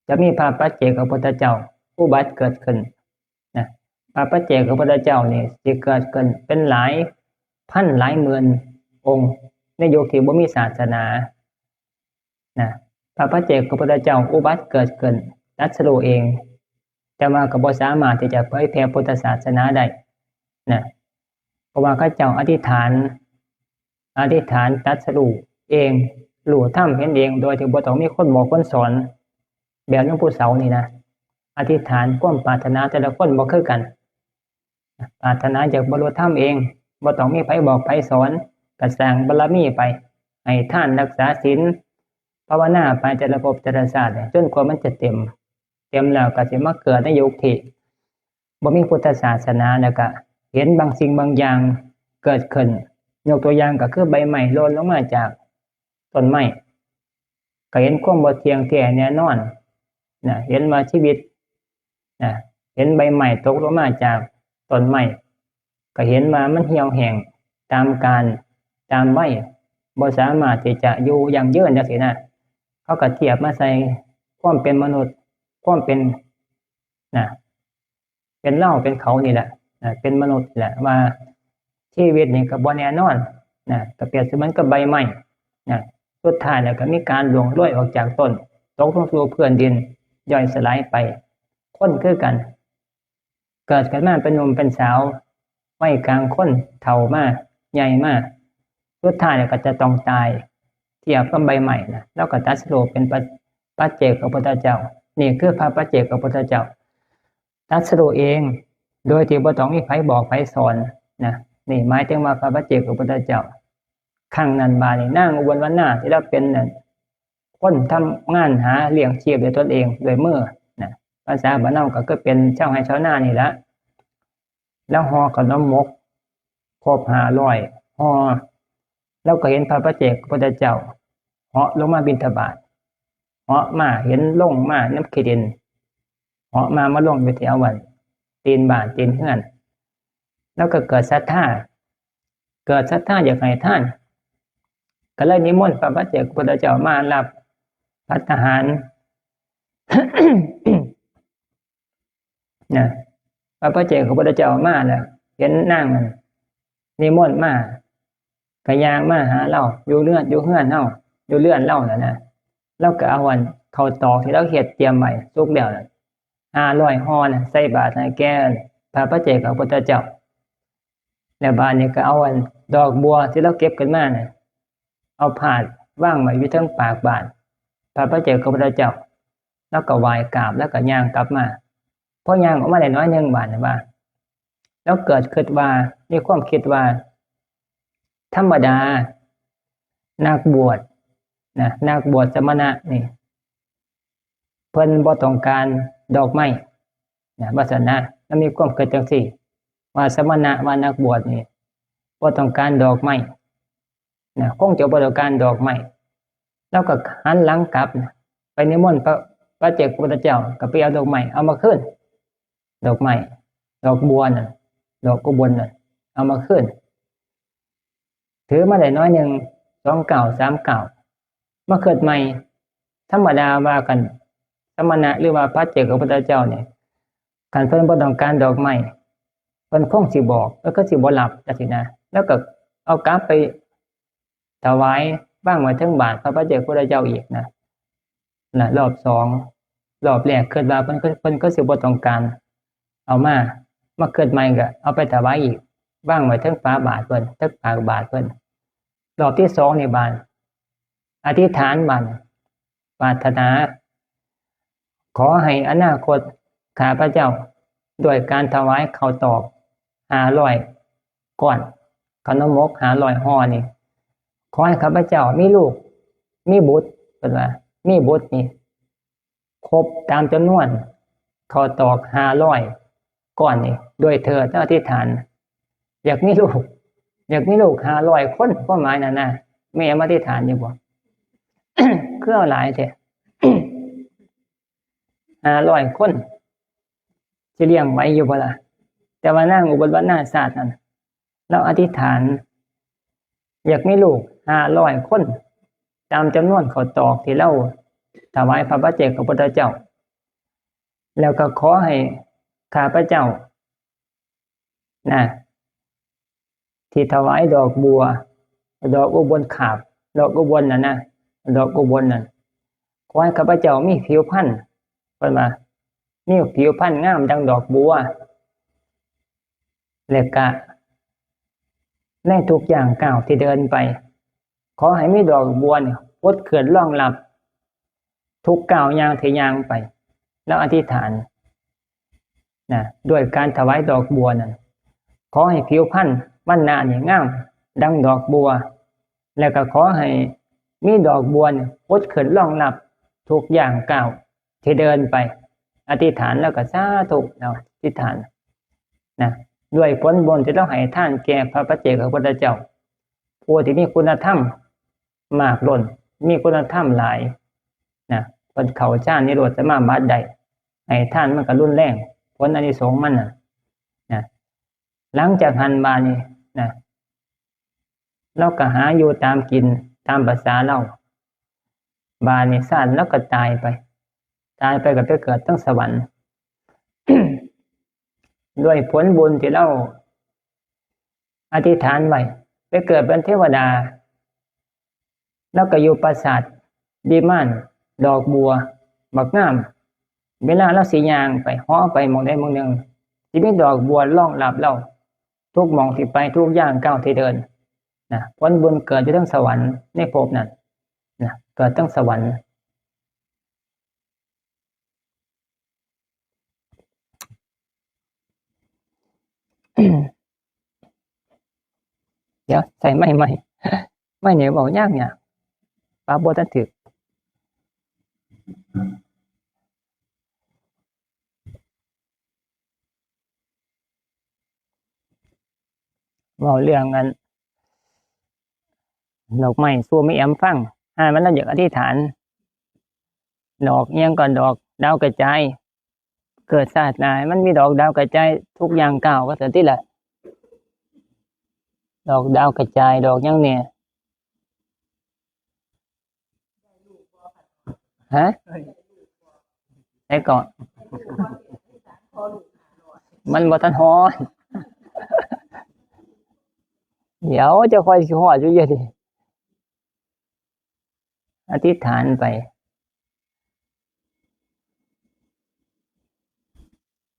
จะมีพระปัจเจกพระพุทธเจ้าอุบัติเกิดขึ้นนะ พระปัจเจกพระพุทธเจ้านี่สิเกิดขึ้นเป็นหลายพันหลายหมื่นองค์ ในยุคที่บ่มีศาสนานะ พระปัจเจกพระพุทธเจ้าอุบัติเกิดขึ้นตรัสรู้เอง แต่ว่าก็บ่สามารถที่จะเผยแผ่พุทธศาสนาได้นะ เพราะว่าเขาเจ้าอธิษฐาน อธิษฐานตรัสรู้เอง รู้ธรรมเห็นเอง โดยที่บ่ต้องมีคนบอกคนสอน แบบหลวงปู่เสานี่นะ อธิษฐานความปรารถนาแต่ละคนบ่คือกัน ปรารถนาอยากบรรลุธรรมเอง บ่ต้องมีไผบอกไผสอน ก็สร้างบารมีไป ให้ทานรักษาศีล ภาวนาไปแต่ละภพแต่ละชาติเนี่ย จนกว่ามันจะเต็ม เต็มแล้วก็สิมาเกิดในยุคที่บ่มีพุทธศาสนา แล้วก็เห็นบางสิ่งบางอย่างเกิดขึ้น ยกตัวอย่างก็คือใบไม้หล่นลงมาจากต้นไม้ ก็เห็นความบ่เที่ยงแท้แน่นอนนะ เห็นว่าชีวิตนะ เห็นใบไม้ตกลงมาจากต้นไม้ ก็เห็นว่ามันเหี่ยวแห้งตามกาลตามวัย บ่สามารถที่จะอยู่ยั่งยืนจังซี้นะ เขาก็เทียบมาใส่ความเป็นมนุษย์ ความเป็นนะ เป็นเราเป็นเขานี่แหละนะ เป็นมนุษย์นี่แหละ ว่าชีวิตนี่ก็บ่แน่นอนนะ ก็เปรียบเสมือนกับใบไม้นะ สุดท้ายแล้วก็มีการร่วงโรยออกจากต้น ตกลงสู่พื้นดิน ย่อยสลายไป คนคือกัน เกิดขึ้นมาเป็นหนุ่มเป็นสาว วัยกลางคน เฒ่ามา ใหญ่มา สุดท้ายแล้วก็จะต้องตาย เทียบกับใบไม้นะ แล้วก็ตรัสรู้เป็นพระปัจเจกพระพุทธเจ้า นี่คือพระปัจเจกพระพุทธเจ้า ตรัสรู้เอง โดยที่บ่ต้องมีไผบอกไผสอนนะ นี่หมายถึงว่าพระปัจเจกพระพุทธเจ้า ครั้งนั้นบาดนี้นางอุบลวรรณาที่ลาวเป็นนั่น คนทำงานหาเลี้ยงชีพด้วยตนเองด้วยมือนะ ภาษาบ้านเฮาก็คือเป็นชาวไร่ชาวนานี่ละ แล้วห่อขนมหมกครบห้าร้อยห่อ แล้วก็เห็นพระปัจเจกพุทธเจ้าเหาะลงมาบิณฑบาต เหาะมา เห็นลงมาน้ำขี้ดิน เหาะมา มาลงอยู่แถววันตีนบ้านตีนเฮือน แล้วก็เกิดศรัทธา เกิดศรัทธาอยากให้ทาน ก็เลยนิมนต์พระปัจเจกพุทธเจ้ามารับภัตตาหารนะ พระปัจเจกพุทธเจ้ามาแล้ว เห็นนางนั่นนิมนต์มา ก็ย่างมาหาเรา อยู่เรือน อยู่เฮือนเฮา อยู่เรือนเรานั่นนะ แล้วก็เอาอันข้าวตอกที่เราเฮ็ดเตรียมไว้สุกแล้วนั่น ห้าร้อยห่อนะ ใส่บาตรให้แก่พระปัจเจกพุทธเจ้า แล้วบาดนี้ก็เอาอันดอกบัวที่เราเก็บขึ้นมาน่ะ เอาพาดวางไว้อยู่เทิงปากบาตรพระปัจเจกพุทธเจ้า แล้วก็ไหว้กราบ แล้วก็ย่างกลับมา พอย่างออกมาได้น้อยหนึ่งบาดนี้ว่า แล้วเกิดคิดว่า มีความคิดว่า ธรรมดา นักบวชนะ นักบวชสมณะนี่ เพิ่นบ่ต้องการดอกไม้นะ ว่าซั่นนะ มันมีความคิดจังซี่ ว่าสมณะ ว่านักบวชนี่ บ่ต้องการดอกไม้นะ คงจะบ่ต้องการดอกไม้ แล้วก็หันหลังกลับนะ ไปนิมนต์พระปัจเจกพุทธเจ้า ก็ไปเอาดอกไม้ เอามาคืน ดอกไม้ ดอกบัวน่ะ ดอกอุบลน่ะ เอามาคืน ถือมาได้น้อยหนึ่ง สองก้าว สามก้าว มาคิดใหม่ ธรรมดาว่าคันสมณะหรือว่าพระเจกพุทธเจ้าเนี่ย คันเพิ่นบ่ต้องการดอกไม้ เพิ่นคงสิบอก แล้วก็สิบ่รับจังซี่นะ แล้วก็เอากลับไปถวาย วางไว้เทิงบาตรพระปัจเจกพุทธเจ้าอีกนะ นะ รอบสอง รอบแรกคิดว่าเพิ่นก็ เพิ่นก็สิบ่ต้องการ เอามา มาคิดใหม่ก็เอาไปถวายอีก วางไว้เทิงฝาบาตรเพิ่น เทิงปากบาตรเพิ่น รอบที่สองนี่บาด อธิษฐานบาด ปรารถนา ขอให้อนาคตข้าพเจ้า ด้วยการถวายข้าวตอกห้าร้อยก้อน ขนมหมกห้าร้อยห่อนี่ ขอให้ข้าพเจ้ามีลูก มีบุตร เพิ่นว่า มีบุตรนี่ ครบตามจำนวนข้าวตอกห้าร้อยก้อนนี่ ด้วยเถิด อธิษฐาน อยากมีลูก อยากมีลูกห้าร้อยคน ความหมายนั่นนะ แม่มาอธิษฐานอยู่บ่ คือเอาหลายแท้ ห้าร้อยคน สิเลี้ยงไหวอยู่บ่ล่ะ แต่ว่านางอุบลวรรณาชาตินั้น ลาวอธิษฐาน อยากมีลูกห้าร้อยคน ตามจำนวนข้าวตอกที่ลาวถวายพระปัจเจกพระพุทธเจ้า แล้วก็ขอให้ข้าพเจ้า นะ ที่ถวายดอกบัว ดอกอุบลขาบ ดอกอุบลน่ะนะ ดอกอุบลนั่น ขอให้ข้าพเจ้ามีผิวพรรณ เพิ่นว่า มีผิวพรรณงามดังดอกบัว และกะ ในทุกย่างก้าวที่เดินไป ขอให้มีดอกบัวเนี่ยผุดขึ้นรองรับ ทุกก้าวย่างที่ย่างไป ลาวอธิษฐาน นะ ด้วยการถวายดอกบัวนั้น ขอให้ผิวพรรณวรรณะนี่งามดังดอกบัว แล้วก็ขอให้มีดอกบัวเนี่ยผุดขึ้นรองรับทุกย่างก้าวที่เดินไป อธิษฐานแล้วก็สาธุ แล้วอธิษฐาน นะ ด้วยผลบุญที่ลาวให้ทานแก่พระปัจเจกพระพุทธเจ้า ผู้ที่มีคุณธรรมมากล้น มีคุณธรรมหลาย นะ เพิ่นเข้าฌานนิโรธสมาบัติได้ ให้ทานมันก็รุนแรง ผลอานิสงส์มันน่ะ นะ หลังจากหั้นบาดนี้ นะ ลาวก็หาอยู่ตามกินตามประสาลาว บาดนี้ชาติลาวก็ตายไป ตายไปก็ไปเกิดเทิงสวรรค์ ด้วยผลบุญที่ลาวอธิษฐานไว้ ไปเกิดเป็นเทวดา ลาวก็อยู่ปราสาทวิมานดอกบัว บักงาม เวลาลาวสิย่างไป เหาะไปหม่องใดหม่องหนึ่ง สิมีดอกบัวรองรับลาว ทุกหม่องที่ไป ทุกย่างก้าวที่เดิน นะ ผลบุญเกิดอยู่เทิงสวรรค์ในภพนั้น นะ เกิดเทิงสวรรค์ เดี๋ยว ใส่ไมค์ใหม่ ไมค์นี่เว้ายากเนี่ย ปรับบ่ทันถืก เว้าเรื่องอัน ดอกไม้สู่แม่แอมฟัง หามันลาวอยากอธิษฐาน ดอกอิหยังก็ดอกดาวกระจาย เกิดชาติหน้าให้มันมีดอกดาวกระจายทุกย่างก้าว ว่าซั่นติล่ะ ดอกดาวกระจาย ดอกหยังเนี่ย ฮะ ไอ้ก่อน มันบ่ทันฮอด เดี๋ยวจะค่อยสิฮอดอยู่เด้ อธิษฐานไป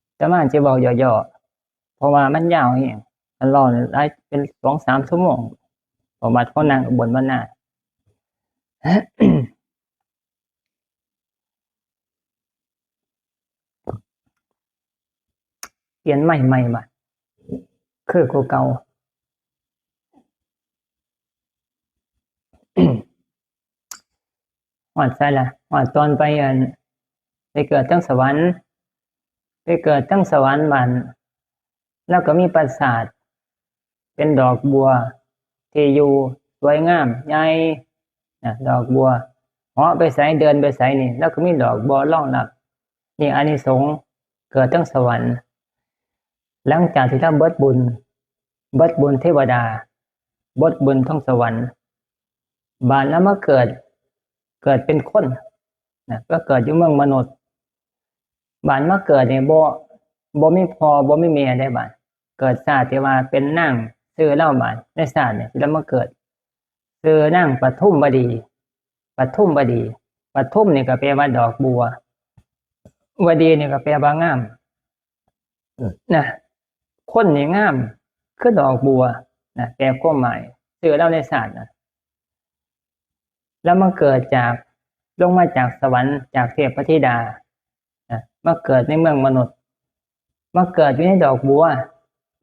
อาตมาจะเว้าย่อๆ เพราะว่ามันยาวแฮง คันเว้านี่หลาย เป็นสองสามชั่วโมง ประวัติของนางอุบลวรรณา เปลี่ยนไมค์ใหม่บาด คือกว่าเก่า ฮอดไสล่ะ ฮอดตอนไป อัน ไปเกิดเทิงสวรรค์ ไปเกิดเทิงสวรรค์บาด ลาวก็มีปราสาท เป็นดอกบัว ที่อยู่สวยงาม ใหญ่ นะ ดอกบัว เหาะไปไส เดินไปไสนี่ ลาวก็มีดอกบัวรองรับ นี่อานิสงส์เกิดเทิงสวรรค์ หลังจากที่ลาวเบิดบุญ เบิดบุญเทวดา เบิดบุญเทิงสวรรค์ บาดลาวมาเกิด เกิดเป็นคน นะ ก็เกิดอยู่เมืองมนุษย์ บาดมาเกิดนี่บ่ บ่มีพ่อ บ่มีแม่ได้บาด เกิดชาติที่ว่าเป็นนาง ชื่อลาวบาด ในชาตินี่ที่ลาวมาเกิด ชื่อนางปทุมวดี ปทุมวดี ปทุมนี่ก็แปลว่าดอกบัว วดีนี่ก็แปลว่างาม นะ คนนี่งามคือดอกบัว นะ แปลความหมาย ชื่อลาวในชาตินะ ลาวมาเกิดจาก ลงมาจากสวรรค์ จากเทพธิดา นะ มาเกิดในเมืองมนุษย์ มาเกิดอยู่ในดอกบัว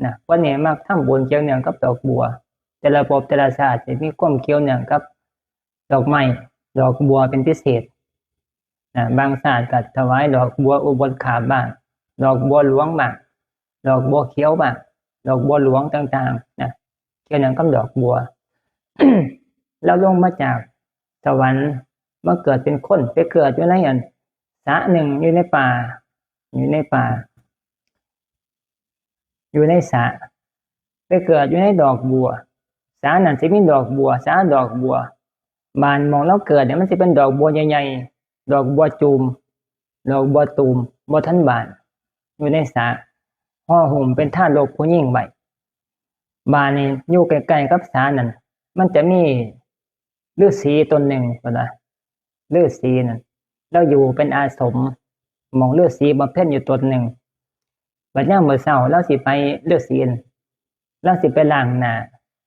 นะ คนนี่มักทำบุญเกี่ยวเนื่องกับดอกบัว แต่ละภพแต่ละชาติจะมีความเกี่ยวเนื่องกับดอกไม้ ดอกบัวเป็นพิเศษ นะ บางชาติก็ถวายดอกบัวอุบลขาบบ้าง ดอกบัวหลวงบ้าง ดอกบัวเขียวบ้าง ดอกบัวหลวงต่างๆ นะ เกี่ยวเนื่องกับดอกบัว ลาวลงมาจากสวรรค์ มาเกิดเป็นคน ไปเกิดอยู่ในอัน สระหนึ่ง อยู่ในป่า อยู่ในป่า อยู่ในสระ ไปเกิดอยู่ในดอกบัว สระนั้นสิมีดอกบัว สระดอกบัว บานหม่องลาวเกิดเนี่ยมันสิเป็นดอกบัวใหญ่ๆ ดอกบัวจูม ดอกบัวตูม บ่ทันบาน อยู่ในสระ ห่อหุ้มเป็นทารกผู้หญิงไว้ บานนี้อยู่ใกล้ๆกับสระนั้น มันจะมีฤาษีตนหนึ่ง เพิ่นว่า ฤาษีนั่น ลาวอยู่เป็นอาสม หม่องฤาษีบำเพ็ญอยู่ตนหนึ่ง บัดยามมื้อเช้าลาวสิไป ฤาษีนั่น ลาวสิไปล้างหน้า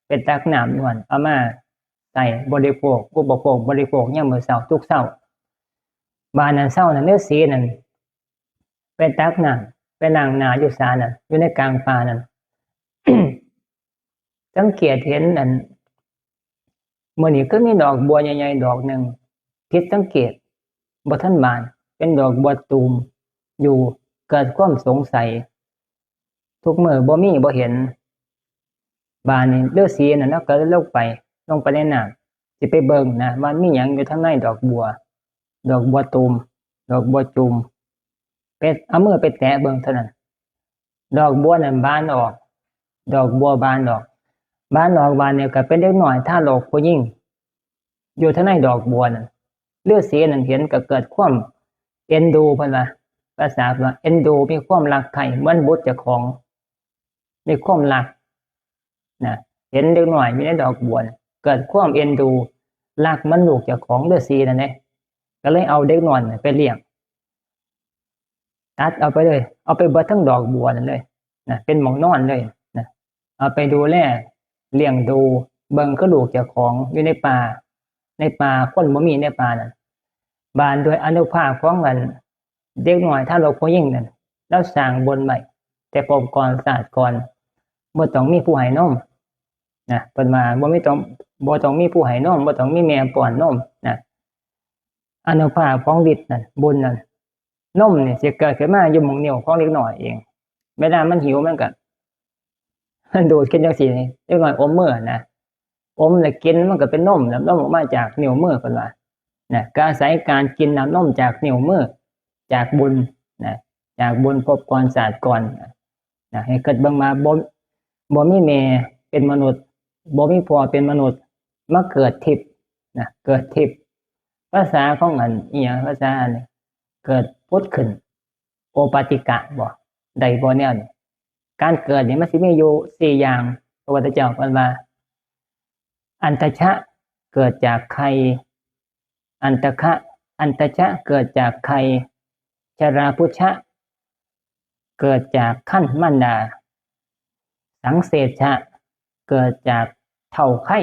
ไปตักน้ำอยู่หั่น เอามาใช้บริโภค อุปโภคบริโภคยามมื้อเช้า ทุกเช้า บานนั้นเช้านั้นฤาษีนั่น ไปตักน้ำ ไปล้างหน้าอยู่สระนั่น อยู่ในกลางป่านั่น สังเกตเห็นอัน มื้อนี้คือมีดอกบัวใหญ่ๆดอกหนึ่ง ผิดสังเกต บ่ทันบาน เป็นดอกบัวตูมอยู่ เกิดความสงสัย ทุกมื้อบ่มี บ่เห็น บานนี้ฤาษีนั่นลาวก็เลยลงไป ลงไปในน้ำ สิไปเบิ่งนะ ว่ามีหยังอยู่ทางในดอกบัว ดอกบัวตูม ดอกบัวจูม ไป เอามือไปแตะเบิ่งเท่านั้น ดอกบัวนั่นบานออก ดอกบัวบานออก บานออก บานนี้ก็เป็นเด็กน้อยทารกผู้หญิง อยู่ทางในดอกบัวนั่น ฤาษีนั่นเห็นก็เกิดความเอ็นดู เพิ่นว่า ภาษาเพิ่นว่าเอ็นดู มีความรักใคร่เหมือนบุตรเจ้าของ มีความรักนะ เห็นเด็กน้อยอยู่ในดอกบัวน่ะ เกิดความเอ็นดู รักเหมือนลูกเจ้าของ ฤาษีนั่นเด้ ก็เลยเอาเด็กน้อยน่ะไปเลี้ยง ตัดเอาไปเลย เอาไปเบิดทั้งดอกบัวนั่นเลยนะ เป็นหม่องนอนเลยนะ เอาไปดูแล เลี้ยงดู เบิ่งคือลูกเจ้าของ อยู่ในป่า ในป่า คนบ่มีในป่านั่น บานด้วยอานุภาพของอัน เด็กน้อยทารกผู้หญิงนั่น ลาวสร้างบุญไว้ แต่ภพก่อนชาติก่อน บ่ต้องมีผู้ให้นมนะ เพิ่นว่าบ่มีต้อง บ่ต้องมีผู้ให้นม บ่ต้องมีแม่ป้อนนมนะ อานุภาพของฤทธิ์นั่น บุญนั่น นมนี่สิเกิดขึ้นมาอยู่หม่องนิ้วของเด็กน้อยเอง เวลามันหิวมันก็ มันดูดกินจังซี่นี่ เด็กน้อยอมมือนะ อมแล้วกินมันก็เป็นนม แล้วนมออกมาจากนิ้วมือ เพิ่นว่านะ ก็อาศัยการกินน้ำนมจากนิ้วมือ จากบุญนะ จากบุญภพก่อนชาติก่อนนะ ให้คิดเบิ่งว่าบ่ บ่มีแม่เป็นมนุษย์ บ่มีพ่อเป็นมนุษย์ มาเกิดทิพย์นะ เกิดทิพย์ ภาษาของอัน อีหยัง ภาษาอันนี้ เกิดผุดขึ้น โอปาติกะบ่ ได้บ่แนวนี้ การเกิดนี่มันสิมีอยู่สี่อย่าง พระพุทธเจ้าเพิ่นว่า อันทชะ เกิดจากไข่ อันทะคะ อันทชะ เกิดจากไข่ ชราพุชะ เกิดจากครรภ์มารดา สังเสชะ เกิดจากเถ้าไข่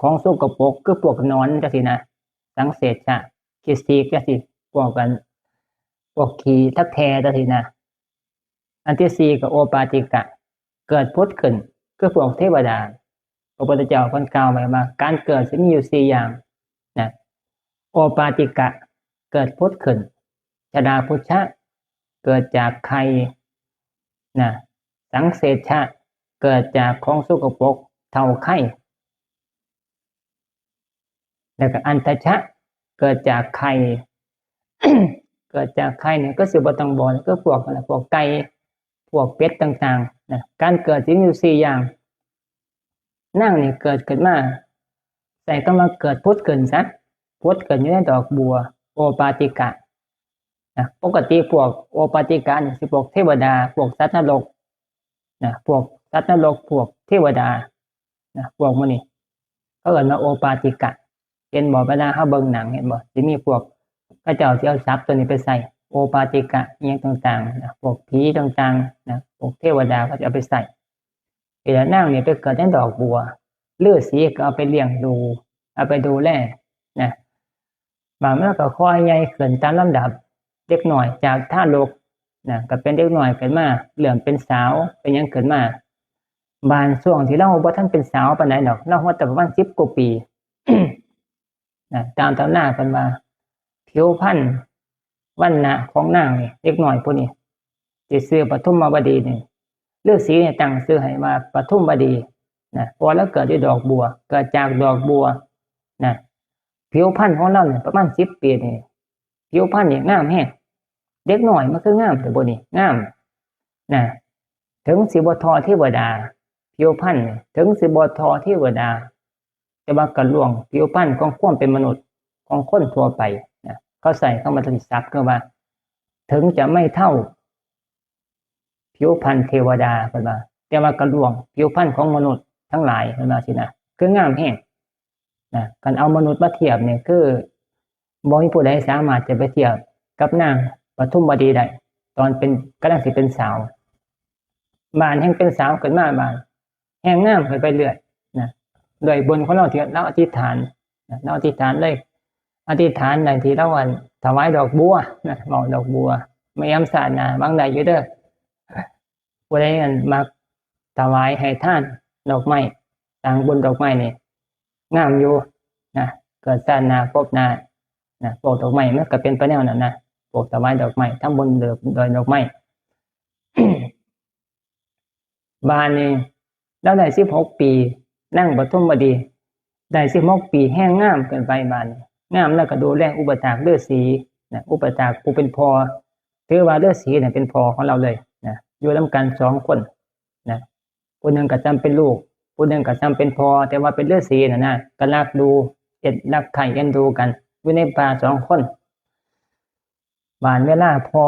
ของสกปรก คือพวกหนอนจังซี่นะ สังเสชะ ขี้สีกจังซี่ พวกกัน พวกขี้ทักแทจังซี่นะ อันที่สี่ก็โอปาติกะ เกิดผุดขึ้น คือพวกเทวดา พระพุทธเจ้าเพิ่นกล่าวไว้ว่า การเกิดสิมีอยู่สี่อย่างนะ โอปาติกะ เกิดผุดขึ้น ชราพุชะ เกิดจากไข่นะ สังเสชะ เกิดจากของสกปรก เถ้าไข่ แล้วก็อันทชะ เกิดจากไข่ เกิดจากไข่เนี่ยก็สิบ่ต้องบอก ก็พวกนั่นแหละ พวกไก่ พวกเป็ดต่างๆนะ การเกิดสิมีอยู่สี่อย่าง นางนี่เกิดขึ้นมา ใส่คำว่าเกิดผุดขึ้นซะ ผุดขึ้นอยู่ในดอกบัว โอปาติกะนะ ปกติพวกโอปาติกะนี่สิพวกเทวดา พวกสัตว์นรกนะ พวกสัตว์นรก พวกเทวดานะ พวกหมู่นี้ เขาเอิ้นว่าโอปาติกะ เห็นบ่ เวลาเฮาเบิ่งหนัง เห็นบ่ สิมีพวกเขาเจ้าสิเอาศัพท์ตัวนี้ไปใส่ โอปาติกะ อิหยังต่างๆนะ พวกผีต่างๆนะ พวกเทวดาเขาจะเอาไปใส่ นี่ล่ะ นางนี่ไปเกิดในดอกบัว ฤาษีก็เอาไปเลี้ยงดู เอาไปดูแลนะ บาดมันก็ค่อยใหญ่ขึ้นตามลำดับ เด็กน้อยจากทารกนะ ก็เป็นเด็กน้อยขึ้นมา เริ่มเป็นสาว เป็นหยังขึ้นมา บาดช่วงที่ลาวบ่ทันเป็นสาวปานใดดอก ลาวฮอดแต่ประมาณสิบกว่าปี นะ ตามตำราเพิ่นว่า ผิวพรรณวรรณะของนางนี่ เด็กน้อยผู้นี้ ที่ชื่อปทุมวดีนี่ ฤาษีนี่ตั้งชื่อให้ว่าปทุมวดีนะ เพราะว่าลาวเกิดอยู่ดอกบัว เกิดจากดอกบัวนะ ผิวพรรณของลาวนี่ประมาณสิบปีนี่ ผิวพรรณนี่งามแฮง เด็กน้อยมันคืองามแต่บ่นี่ งามนะ ถึงสิบ่ท่อเทวดา ผิวพรรณนี่ถึงสิบ่ท่อเทวดา แต่ว่าก็ล่วงผิวพรรณของความเป็นมนุษย์ของคนทั่วไปนะ เขาใช้คำว่าทริศัพท์คือว่า ถึงจะไม่เท่า ผิวพรรณเทวดาเพิ่นว่า แต่ว่าก็ล่วงผิวพรรณของมนุษย์ทั้งหลายเพิ่นว่าสินะ คืองามแฮงนะ คันเอามนุษย์มาเทียบนี่คือบ่มีผู้ใดสามารถจะไปเทียบกับนางปทุมวดีได้ ตอนเป็น กำลังสิเป็นสาว บาดแฮ่งเป็นสาวขึ้นมาบาดแฮ่งงามขึ้นไปเรื่อยนะ ด้วยบุญของเราที่เราอธิษฐานนะ เราอธิษฐานเลย อธิษฐานในที่เราอันถวายดอกบัวนะ เว้าดอกบัว แม่ยามชาติหน้าหวังได้อยู่เด้อ ผู้ใดอันมักถวายให้ทานดอกไม้ สร้างบุญดอกไม้นี่งามอยู่นะ เกิดชาติหน้าภพหน้านะ พวกดอกไม้มันก็เป็นไปแนวนั้นนะ พวกถวายดอกไม้ ทำบุญโดยดอกไม้ บาดนี้ ลาวได้สิบหกปี นางปทุมวดี ได้สิบหกปีแฮ่งงามขึ้นไปบาดนี้ งามแล้วก็ดูแลอุปัฏฐากฤาษีนะ อุปัฏฐากผู้เป็นพ่อ ถือว่าฤาษีเนี่ยเป็นพ่อของเราเลยนะ อยู่นำกันสองคนนะ ผู้หนึ่งก็ส่ำเป็นลูก ผู้หนึ่งก็ส่ำเป็นพ่อ แต่ว่าเป็นฤาษีน่ะนะ ก็รักดู เอ็ด รักใคร่เอ็นดูกัน อยู่ในป่าสองคน บาดเวลาพอ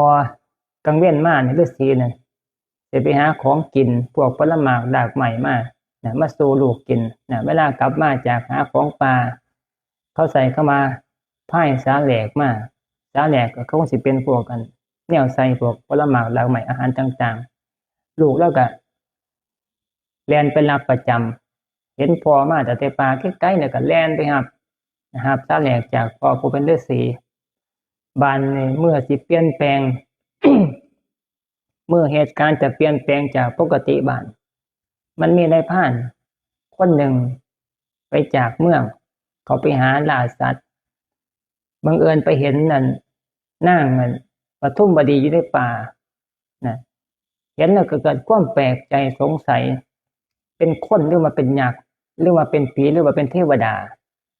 กลางเว็นมาเนี่ย ฤาษีเนี่ยสิไปหาของกิน พวกผลหมากรากไม้มานะ มาสู่ลูกกินนะ เวลากลับมาจากหาของป่า เขาใช้คำว่าพายสาแหรกมา สาแหรกก็คงสิเป็นพวกอันแนวใส่พวกผลหมากรากไม้ อาหารต่างๆ ลูกลาวก็แล่นไปรับประจำ เห็นพ่อมาตั้งแต่ป่าไกลๆ แล้วก็แล่นไปรับ รับสาแหรกจากพ่อผู้เป็นฤาษี บาดนี้เมื่อสิเปลี่ยนแปลง เมื่อเหตุการณ์จะเปลี่ยนแปลงจากปกติบาด มันมีนายพรานคนหนึ่งไปจากเมือง เขาไปหาล่าสัตว์ บังเอิญไปเห็นนั่น นางนั่น ปทุมวดีอยู่ในป่านะ เห็นแล้วก็เกิดความแปลกใจสงสัย เป็นคนหรือว่าเป็นยักษ์ หรือว่าเป็นผี หรือว่าเป็นเทวดา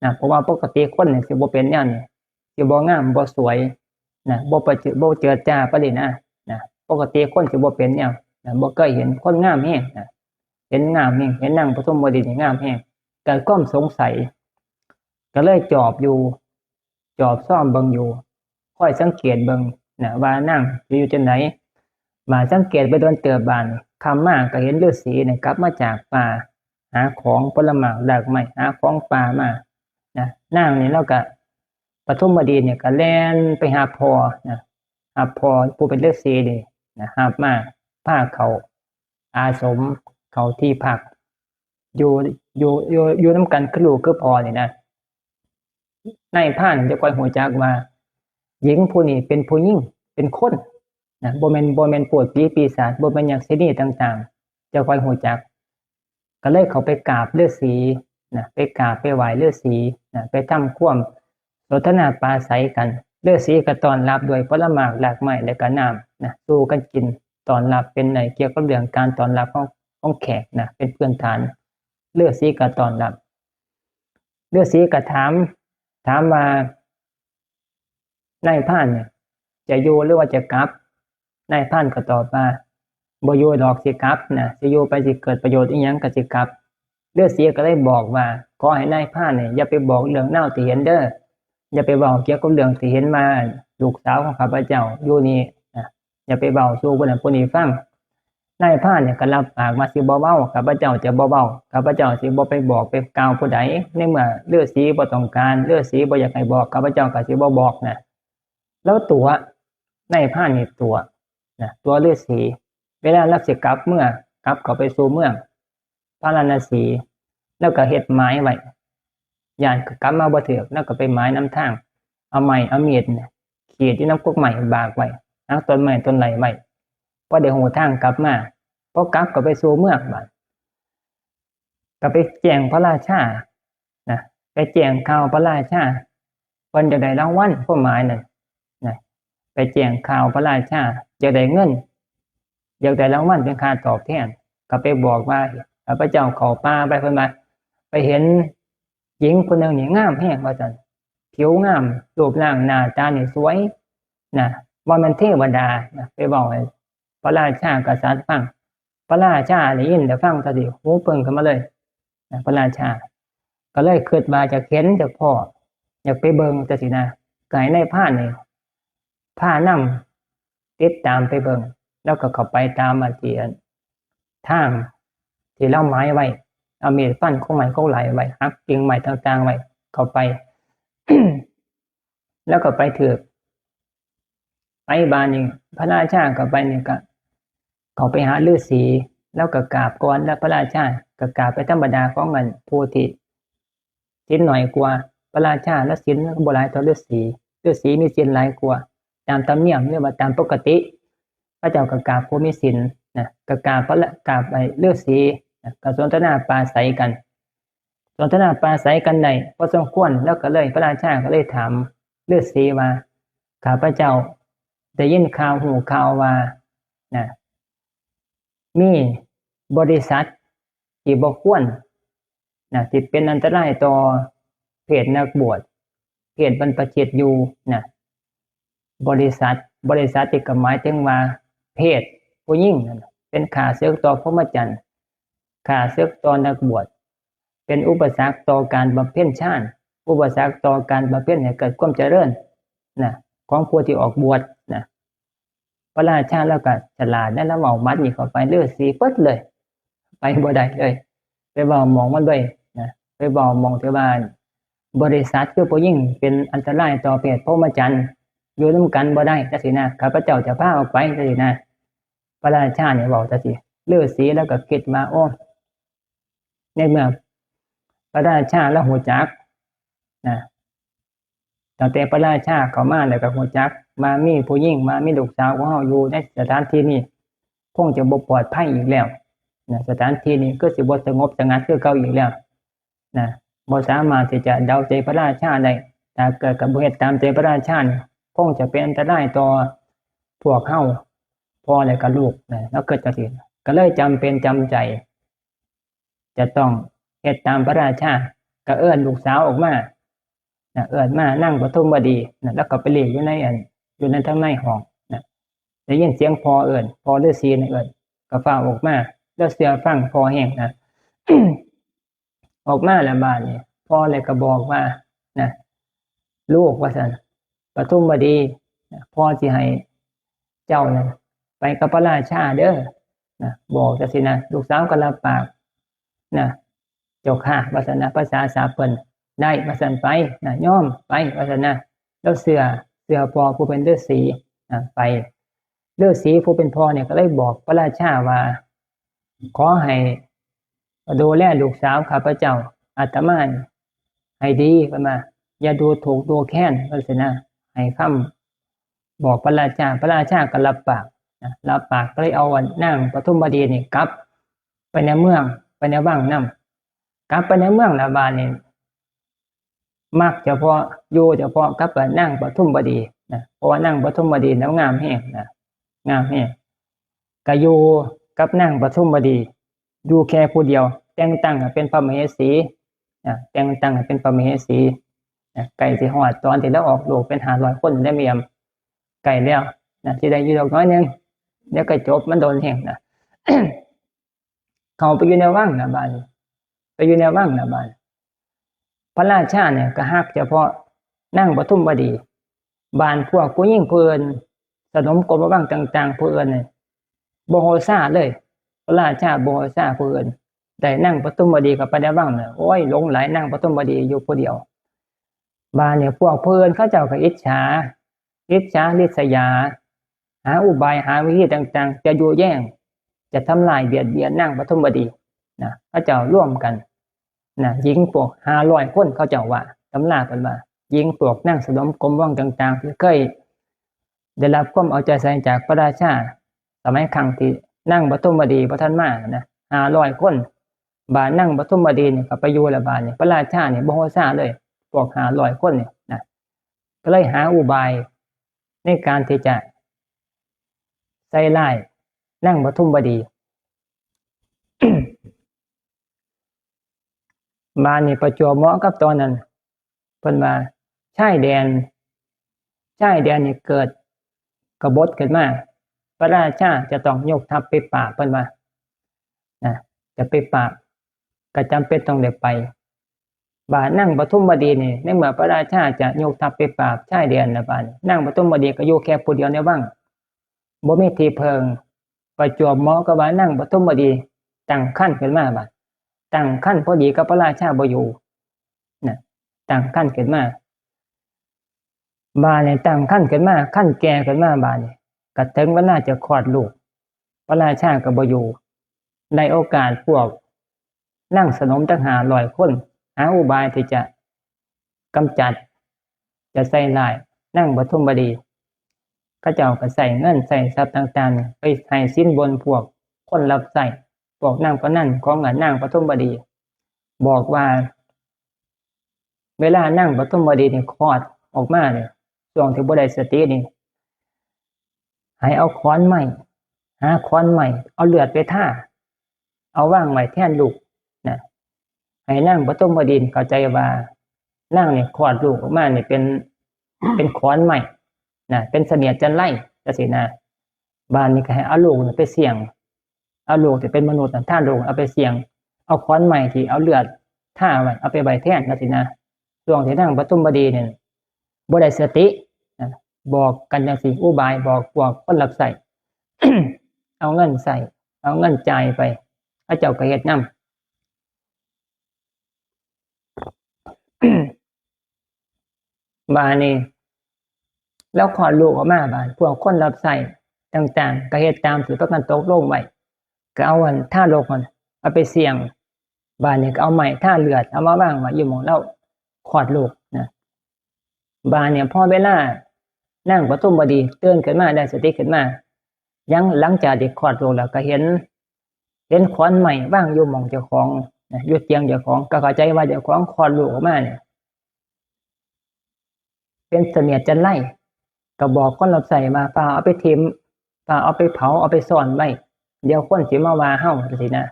นะ เพราะว่าปกติคนนี่สิบ่เป็นแนวนี้ สิบ่งาม บ่สวยนะ บ่ประเจิด บ่เจิดจ้าปานนี้นะ นะ ปกติคนสิบ่เป็นแนวนะ บ่เคยเห็นคนงามแฮงนะ เห็นงามแฮง เห็นนางปทุมวดีนี่งามแฮง เกิดความสงสัย ก็เลยจอบอยู่ จอบซอมเบิ่งอยู่ คอยสังเกตเบิ่งนะ ว่านางอยู่จั่งใด บาดสังเกตไปโดนเติบบาด ค่ำมาก็เห็นฤาษีเนี่ยกลับมาจากป่า หาของผลหมากรากไม้ หาของป่ามานะ นางนี่ลาวก็ ปทุมวดีเนี่ยก็แล่นไปหาพ่อนะ หาพ่อผู้เป็นฤาษีนี่นะ รับมา พาเข้าอาสม เข้าที่พัก อยู่ อยู่ อยู่ อยู่นำกันคือลูกคือพ่อนี่นะ นายพรานจะค่อยฮู้จักว่า หญิงผู้นี้เป็นผู้หญิง เป็นคนนะ บ่แม่น บ่แม่นพูดผีปีศาจ บ่แม่นยักษินีต่างๆ จะค่อยฮู้จัก ก็เลยเข้าไปกราบฤาษีนะ ไปกราบไปไหว้ฤาษีนะ ไปทำความสนทนาปราศรัยกัน ฤาษีก็ต้อนรับด้วยผลหมากรากไม้และก็น้ำนะ สู่กันกิน ต้อนรับเป็นในเกี่ยวกับเรื่องการต้อนรับของ ของแขกนะ เป็นพื้นฐาน ฤาษีก็ต้อนรับ ฤาษีก็ถาม ถามว่า นายพรานเนี่ย จะอยู่หรือว่าจะกลับ นายพรานก็ตอบว่า บ่อยู่ดอก สิกลับนะ สิอยู่ไปสิเกิดประโยชน์อิหยังก็สิกลับ ฤาษีก็เลยบอกว่า ขอให้นายพรานเนี่ยอย่าไปบอกเรื่องราวที่เห็นเด้อ อย่าไปเว้าเกี่ยวกับเรื่องที่เห็นว่าลูกสาวของข้าพเจ้าอยู่นี่นะ อย่าไปเว้าสู่ผู้นั้นผู้นี้ฟัง นายพรานเนี่ยก็รับปากว่าสิบ่เว้า ข้าพเจ้าจะบ่เว้า ข้าพเจ้าสิบ่ไปบอกไปกล่าวผู้ใด ในเมื่อฤาษีบ่ต้องการ ฤาษีบ่อยากให้บอก ข้าพเจ้าก็สิบ่บอกนะ ลาวตั๋ว นายพรานนี่ตั๋วนะ ตั๋วฤาษี เวลาลาวสิกลับเมือง กลับเข้าไปสู่เมืองพาราณสี ลาวก็เฮ็ดหมายไว้ ย้านกลับมาบ่ถูก ลาวก็ไปหมายนำทาง เอาไม้เอามีดเนี่ยขีดอยู่นำกกไม้บากไว้ หาต้นไม้ต้นไร่ไว้ พอได้ฮู้ทางกลับมา พอกลับก็ไปสู่เมืองบาด ก็ไปแจ้งพระราชานะ ไปแจ้งข่าวพระราชา เพิ่นอยากได้รางวัล ความหมายนั่นนะ ไปแจ้งข่าวพระราชา อยากได้เงิน อยากได้รางวัลเป็นค่าตอบแทน ก็ไปบอกว่า ข้าพเจ้าเข้าป่าไป เพิ่นว่า ไปเห็นหญิงคนหนึ่งนี่งามแฮงว่าซั่น ผิวงาม รูปร่างหน้าตานี่สวยนะ ว่าแม่นเทวดานะ ไปเว้าให้พระราชากษัตริย์ฟัง พระราชาได้ยินได้ฟังก็สิหูปึ้งขึ้นมาเลยนะ พระราชา ก็เลยคิดว่าอยากเห็นอยากพ้อ อยากไปเบิ่งจังซี้นะ ก็ให้นายพรานนี่พานำติดตามไปเบิ่ง แล้วก็เข้าไปตามอันที่อันทางที่ลาวหมายไว้ เอามีดฟันโคงไม้โคงไหล่ไว้ หักกิ่งไม้ต่างๆไว้ เข้าไป แล้วก็ไปถืก ไปบาดนี้ พระราชาเข้าไปนี่ก็ เข้าไปหาฤาษี แล้วก็กราบก่อน แล้วพระราชาก็กราบไปธรรมดาของอันผู้ที่ศีลน้อยกว่า พระราชาแล้วศีลก็บ่หลายเท่าฤาษี ฤาษีมีศีลหลายกว่า ตามธรรมเนียมหรือว่าตามปกติ พระเจ้าก็กราบผู้มีศีลนะ ก็กราบพระละ กราบไอ้ฤาษีนะ ก็สนทนาปราศรัยกัน สนทนาปราศรัยกันได้พอสมควร แล้วก็เลย พระราชาก็เลยถามฤาษีว่า ข้าพเจ้าได้ยินข่าว ฮู้ข่าวว่านะ มีบริษัทที่บ่ควรนะ ที่เป็นอันตรายต่อเพศนักบวช เพศบรรพชิตอยู่นะ บริษัท บริษัทนี่ก็หมายถึงว่าเพศผู้หญิงนั่นน่ะ เป็นข้าศึกต่อพรหมจรรย์ ข้าศึกต่อนักบวช เป็นอุปสรรคต่อการบำเพ็ญฌาน อุปสรรคต่อการบำเพ็ญให้เกิดความเจริญนะ ของผู้ที่ออกบวชนะ พระราชาแล้วก็ฉลาดนะ แล้วเว้าหมัดนี่เข้าไป ฤาษีปึ๊ดเลย ไปบ่ได้เลย ไปเว้าหม่องมันเลยนะ ไปเว้าหม่องที่ว่าบริษัทคือผู้หญิงเป็นอันตรายต่อเพศพรหมจรรย์ อยู่นำกันบ่ได้จังซี้นะ ข้าพเจ้าจะพาออกไปจังซี้นะ พระราชานี่เว้าจังซี้ ฤาษีแล้วก็คิดว่า โอ้ ในเมื่อพระราชาแล้วฮู้จักนะ ตั้งแต่พระราชาเข้ามาแล้วก็ฮู้จักว่ามีผู้หญิง ว่ามีลูกสาวของเฮาอยู่ในสถานที่นี้ คงจะบ่ปลอดภัยอีกแล้วนะ สถานที่นี้คือสิบ่สงบสงัดคือเก่าอีกแล้วนะ บ่สามารถที่จะเดาใจพระราชาได้ ถ้าเกิดกับบ่เฮ็ดตามใจพระราชานี่ คงจะเป็นอันตรายต่อพวกเฮา พ่อและก็ลูกนะ แล้วก็จังซี้ ก็เลยจำเป็นจำใจ จะต้องเฮ็ดตามพระราชา ก็เอิ้นลูกสาวออกมานะ เอิ้นมานางปทุมวดีนะ แล้วก็ไปหลีกอยู่ในอัน อยู่ในทางในห้องนะ ได้ยินเสียงพ่อเอิ้น พ่อฤาษีนะเอิ้น ก็ฟ้าวออกมา แล้วเชื่อฟังพ่อแฮงนะ ออกมาแล้วบาดนี้ พ่อเลยก็บอกว่านะ ลูกว่าซั่น ปทุมวดีนะ พ่อสิให้เจ้านะ ไปกับพระราชาเด้อนะ บอกจังซี้นะ ลูกสาวก็รับปากนะ เจ้าข้า ว่าซั่นนะ ภาษาสากล ได้ ว่าซั่น ไปนะ ยอม ไป ว่าซั่นนะ แล้วเชื่อ เชื่อพ่อผู้เป็นฤาษีนะ ไป ฤาษีผู้เป็นพ่อเนี่ยก็เลยบอกพระราชาว่า ขอให้ดูแลลูกสาวข้าพเจ้า อาตมาให้ดี เพิ่นว่า อย่าดูถูกดูแคลน ว่าซั่นนะ ให้คำบอกพระราชา พระราชาก็รับปากนะ รับปากก็เลยเอาอันนางปทุมวดีนี่กลับไปในเมือง ไปในวังนำ กลับไปในเมืองแล้วบาดนี้ มักเฉพาะ อยู่เฉพาะกับนางปทุมวดีนะ เพราะว่านางปทุมวดีแล้วงามแฮงนะ งามแฮง ก็อยู่กับนางปทุมวดี อยู่แค่ผู้เดียว แต่งตั้งให้เป็นพระมเหสีนะ แต่งตั้งให้เป็นพระมเหสีนะ ใกล้สิฮอดตอนที่ลาวออกลูกเป็นห้าร้อยคนแล้วแม่น ใกล้แล้วนะ สิได้อยู่ดอกน้อยหนึ่ง เดี๋ยวก็จบ มันโดนแฮงนะ เข้าไปอยู่ในวังนะบาดนี้ ไปอยู่ในวังนะบาดนี้ พระราชาเนี่ยก็ฮักเฉพาะนางปทุมวดี บาดพวกผู้หญิงผู้อื่น สนมกรมวังต่างๆ ผู้อื่นเนี่ย บ่ฮู้ซาเลย พระราชาบ่ฮู้ซาผู้อื่น ได้นางปทุมวดีเข้าไปในวังเนี่ย โอ้ย หลงใหลนางปทุมวดีอยู่ผู้เดียว บาดเนี่ยพวกผู้อื่นเขาเจ้าก็อิจฉา อิจฉาริษยา หาอุบายหาวิธีต่างๆ จะยั่วแย่ง จะทำลายเบียดเบียนนางปทุมวดีนะ เขาเจ้าร่วมกันนะ หญิงพวกห้าร้อยคน เขาเจ้าว่า ตำราเพิ่นว่า หญิงพวกนางสนมกรมวังต่างๆ ที่เคยได้รับความเอาใจใส่จากพระราชา สมัยครั้งที่นางปทุมวดีบ่ทันมานะ ห้าร้อยคน บาดนางปทุมวดีนี่ก็ไปอยู่แล้วบาดนี้ พระราชานี่บ่ฮู้ซาเลย พวกห้าร้อยคนนี่นะ ก็เลยหาอุบายในการที่จะใส่ร้ายนางปทุมวดี บาดนี้ประจวบเหมาะกับตอนนั้น เพิ่นว่าชายแดน ชายแดนนี่เกิดกบฏขึ้นมา พระราชาจะต้องยกทัพไปปราบ เพิ่นว่า จะไปปราบ ก็จำเป็นต้องได้ไป บาดนางปทุมวดีนี่ ในเมื่อพระราชาจะยกทัพไปปราบชายแดนแล้ว บาดนางปทุมวดีก็อยู่แค่ผู้เดียวในวัง บ่มีที่เพิ่ง ประจวบเหมาะกับว่านางปทุมวดีตั้งครรภ์ขึ้นมา บาดตั้งครรภ์พอดีกับพระราชาบ่อยู่นะ ตั้งครรภ์ขึ้นมา บาดนี่ตั้งครรภ์ขึ้นมา ครรภ์แก่ขึ้นมา บาดนี่ก็ถึงเวลาจะคลอดลูก พระราชาก็บ่อยู่ ได้โอกาสพวกนางสนมตั้งห้าร้อยคน หาอุบายที่จะกำจัด จะใส่ร้ายนางปทุมวดี เขาเจ้าก็ใส่เงินใส่ทรัพย์ต่างๆ ไปให้สินบนพวกคนรับใช้ พวกนางพนันของนางปทุมวดี บอกว่า เวลานางปทุมวดีนี่คลอดออกมาเนี่ย ช่วงที่บ่ได้สตินี่ ให้เอาขอนไม้ หาขอนไม้ เอาเลือดไปทา เอาวางไว้แทนลูกนะ ให้นางปทุมวดีเข้าใจว่านางนี่คลอดลูกออกมานี่เป็น เป็นขอนไม้นะ เป็นเสนียดจัญไรจังซี้นะ บาดนี่ก็ให้เอาลูกนี่ไปเสี่ยง เอาลูกที่เป็นมนุษย์นะ ทาลูกเอาไปเสี่ยง เอาขอนไม้ที่เอาเลือดทาไว้ เอาไปไว้แทนจังซี้นะ ช่วงที่นางปทุมวดีเนี่ยบ่ได้สตินะ บอกกันจังซี้ อุบายบอกพวกคนรับใช้ เอาเงินใส่ เอาเงินจ่ายไป เขาเจ้าก็เฮ็ดนำ บาดนี่ แล้วคลอดลูกออกมา บาดพวกคนรับใช้ต่างๆ ก็เฮ็ดตามที่พากันตกลงไว้ ก็เอาอันทารกมันเอาไปเสี่ยง บาดนี่ก็เอาไม้ทาเลือด เอามาวางไว้อยู่หม่องลาวคลอดลูกนะ บาดเนี่ยพอเวลานางปทุมวดีตื่นขึ้นมา ได้สติขึ้นมา ยังหลังจากที่คลอดลูกแล้วก็เห็น เห็นขอนไม้วางอยู่หม่องเจ้าของนะ อยู่เตียงเจ้าของ ก็เข้าใจว่าเจ้าของคลอดลูกออกมาเนี่ย เป็นเสนียดจัญไร ก็บอกคนรับใช้ว่า "ฟ้าวเอาไปถิ่ม ฟ้าวเอาไปเผา เอาไปซ่อนไว้ เดี๋ยวคนสิมาว่าเฮา" จังซี้นะ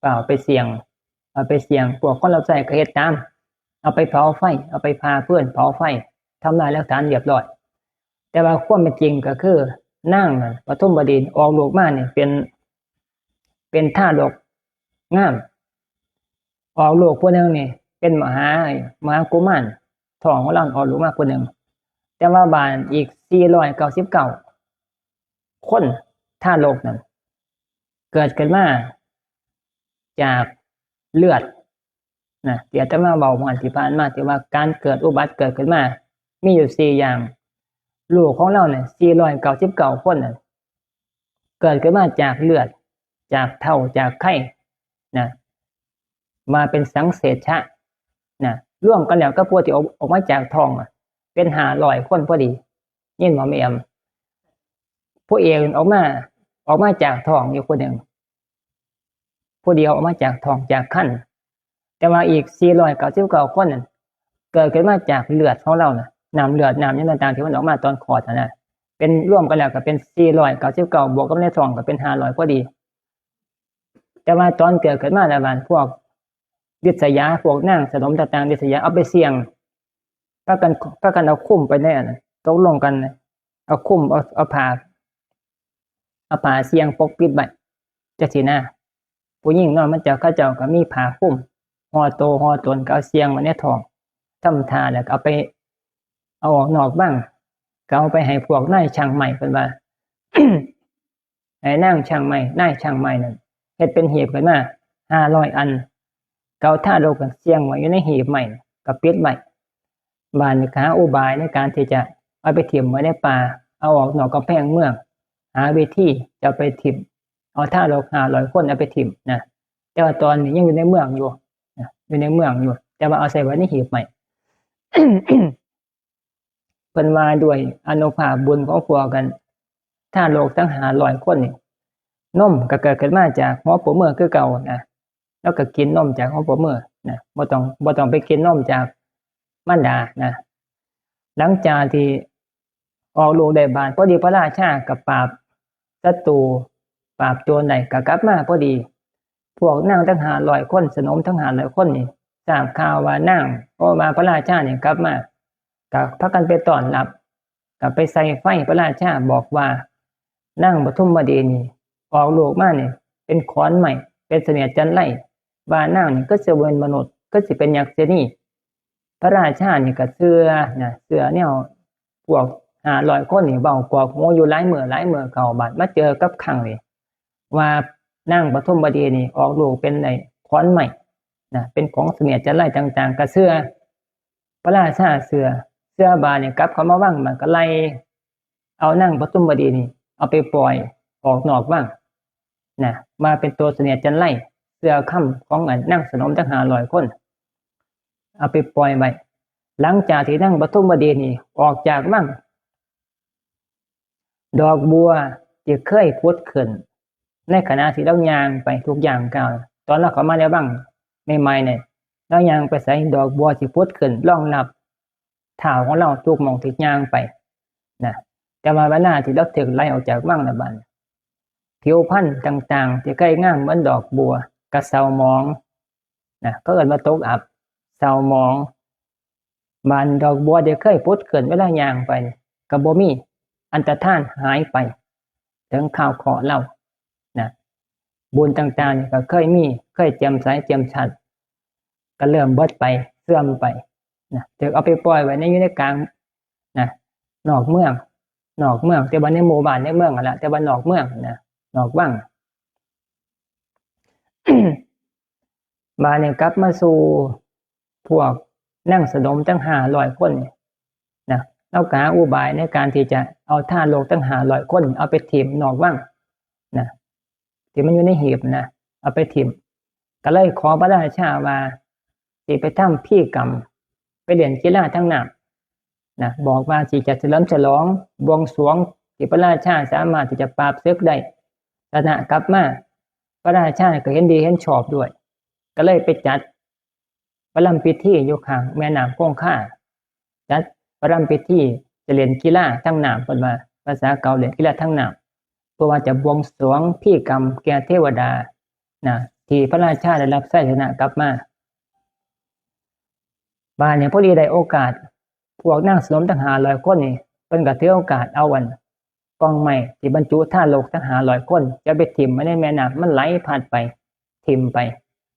ฟ้าวเอาไปเสี่ยง เอาไปเสี่ยง พวกคนรับใช้ก็เฮ็ดตาม เอาไปเผาไฟ เอาไปผ่าฟืนเผาไฟ ทำลายหลักฐานเรียบร้อย แต่ว่าความเป็นจริงก็คือ นางน่ะ ปทุมวดีออกลูกมาเนี่ยเป็น เป็นทารกงาม ออกลูกผู้หนึ่งนี่เป็นมหา มหากุมาร ท้องของลาวออกลูกมาผู้หนึ่ง แต่ว่าบาดอีกสี่ร้อยเก้าสิบเก้าคน ทารกนั่น เกิดขึ้นมาจากเลือดนะ ที่อาตมาเว้าเมื่อที่ผ่านมา ที่ว่าการเกิดอุบัติเกิดขึ้นมา มีอยู่สี่อย่าง ลูกของลาวเนี่ย สี่ร้อยเก้าสิบเก้าคนน่ะ เกิดขึ้นมาจากเลือด จากเต้า จากไข่นะ มาเป็นสังเสชะนะ รวมกันแล้วกับผู้ที่ออก ออกมาจากท้องอะ เป็นห้าร้อยคนพอดี ยินบ่แม่แอม ผู้เอกออกมา ออกมาจากท้องอยู่คนหนึ่ง ผู้เดียวออกมาจากท้อง จากครรภ์ แต่ว่าอีกสี่ร้อยเก้าสิบเก้าคนนั่น เกิดขึ้นมาจากเลือดของลาวนะ น้ำเลือด น้ำหยังต่างๆ ที่มันออกมาตอนคลอดหั้นนะ เป็นรวมกันแล้วก็เป็นสี่ร้อยเก้าสิบเก้า บวกกับในท้องก็เป็นห้าร้อยพอดี แต่ว่าตอนเกิดขึ้นมาแล้ว บาดพวกริษยา พวกนางสนมต่างๆ ริษยาเอาไปเสี่ยง พากัน พากันเอาคลุมไปในอันนั้น ตกลงกันนะ เอาคลุม เอา เอาผ้า เอาผ้าเสี่ยงปกปิดไว้จังซี้นะ ผู้หญิงเนาะ มันเจ้า เขาเจ้าก็มีผ้าคลุม ห่อโตห่อตน ก็เอาเสี่ยงไว้ในท้อง ทำท่าแล้วก็เอาไป เอาออกนอกวัง ก็เอาไปให้พวกนายช่างไม้ เพิ่นว่า ให้นางช่างไม้ นายช่างไม้นั่น เฮ็ดเป็นหีบขึ้นมาห้าร้อยอัน ก็เอาทารกเสี่ยงไว้อยู่ในหีบไม้ ก็ปิดไว้ บาดนี้ก็หาอุบายในการที่จะเอาไปถิ่มไว้ในป่า เอาออกนอกกำแพงเมือง หาวิธีจะเอาไปถิ่ม เอาทารกห้าร้อยคนเอาไปถิ่มนะ แต่ว่าตอนนี้ยังอยู่ในเมืองอยู่นะ อยู่ในเมืองอยู่ แต่ว่าเอาใส่ไว้ในหีบไม้ เพิ่นว่าด้วยอานุภาพบุญของพวกกัน ทารกทั้งห้าร้อยคนนี่ นมก็เกิดขึ้นมาจากหัวปูมือคือเก่านะ แล้วก็กินนมจากหัวปูมือนะ บ่ต้อง บ่ต้องไปกินนมจากมารดานะ หลังจากที่ออกลูกได้ บาดพอดีพระราชาก็ปราบศัตรู ปราบโจรได้ ก็กลับมาพอดี พวกนางทั้งห้าร้อยคน สนมทั้งห้าร้อยคนนี่ ทราบข่าวว่านาง เพราะว่าพระราชานี่กลับมา ก็พากันไปต้อนรับ ก็ไปใส่ไฟพระราชา บอกว่า นางปทุมวดีนี่ ออกลูกมานี่ เป็นขอนไม้ เป็นเสนียดจัญไร ว่านางนี่คือสิบ่แม่นมนุษย์ คือสิเป็นยักษ์เสนี พระราชานี่ก็เชื่อนะ เชื่อแนวพวกห้าร้อยคนนี่เว้ากรอกหูอยู่หลายมื้อหลายมื้อเข้า บัดมาเจอกับครั้งนี้ ว่านางปทุมวดีนี่ออกลูกเป็นไอ้ขอนไม้นะ เป็นของเสนียดจัญไรต่างๆ ก็เชื่อ พระราชาเชื่อ เชื่อ บาดนี่กลับเข้ามาวัง มันก็ไล่เอานางปทุมวดีนี่ เอาไปปล่อยออกนอกวังนะ มาเป็นตัวเสนียดจัญไร เชื่อคำของอันนางสนมทั้งห้าร้อยคน เอาไปปล่อยไว้ หลังจากที่นางปทุมวดีนี่ออกจากวัง ดอกบัวที่เคยผุดขึ้น ในขณะที่ลาวย่างไปทุกย่างก้าว ตอนลาวเข้ามาในวังใหม่ๆเนี่ย ลาวย่างไปไส ดอกบัวสิผุดขึ้นรองรับเท้าของลาวทุกหม่องที่ย่างไปนะ แต่ว่าเวลาที่ลาวถูกไล่ออกจากวังแล้วบัดนี้ ผิวพรรณต่างๆ ที่เคยงามเหมือนดอกบัว ก็เศร้าหมองนะ เขาเอิ้นว่าตกอับ เศร้าหมอง บานดอกบัวที่เคยผุดขึ้นเวลาย่างไปนี่ ก็บ่มีอันตรธาน หายไป ถึงคราวเคราะห์ลาวนะ บุญต่างๆนี่ก็เคยมี เคยแจ่มใสแจ่มชัด ก็เริ่มเบิดไป เสื่อมไปนะ ถูกเอาไปปล่อยไว้ใน อยู่ในกลางนะ นอกเมือง นอกเมือง แต่ว่าในหมู่บ้านในเมืองนั่นแหละ แต่ว่านอกเมืองนะ นอกวัง บาดนี้กลับมาสู่พวกนางสนมทั้งห้าร้อยคนนี่นะ ลาวก็หาอุบายในการที่จะเอาทารกทั้งห้าร้อยคน เอาไปถิ่มนอกวังนะ ที่มันอยู่ในหีบนะ เอาไปถิ่ม ก็เลยขอพระราชาว่าสิไปทำพิธีกรรม ไปเล่นกีฬาทางน้ำนะ บอกว่าสิจะเฉลิมฉลองบวงสรวงที่พระราชาสามารถที่จะปราบศึกได้ ชนะกลับมา พระราชาก็เห็นดีเห็นชอบด้วย ก็เลยไปจัดประลำพิธีอยู่ข้างแม่น้ำคงคา จัดประลำพิธีจะเล่นกีฬาทางน้ำ เพิ่นว่า ภาษาเก่าเรียกกีฬาทางน้ำ เพื่อว่าจะบวงสรวงพิธีกรรมแก่เทวดานะ ที่พระราชาได้รับชัยชนะกลับมา บาดนี้พอดีได้โอกาส พวกนางสนมทั้งห้าร้อยคนนี่ เพิ่นก็ถือโอกาสเอาอันกล่องไม้ที่บรรจุทารกทั้งห้าร้อยคน จะไปถิ่มไว้ในแม่น้ำ มันไหลพัดไป ถิ่มไป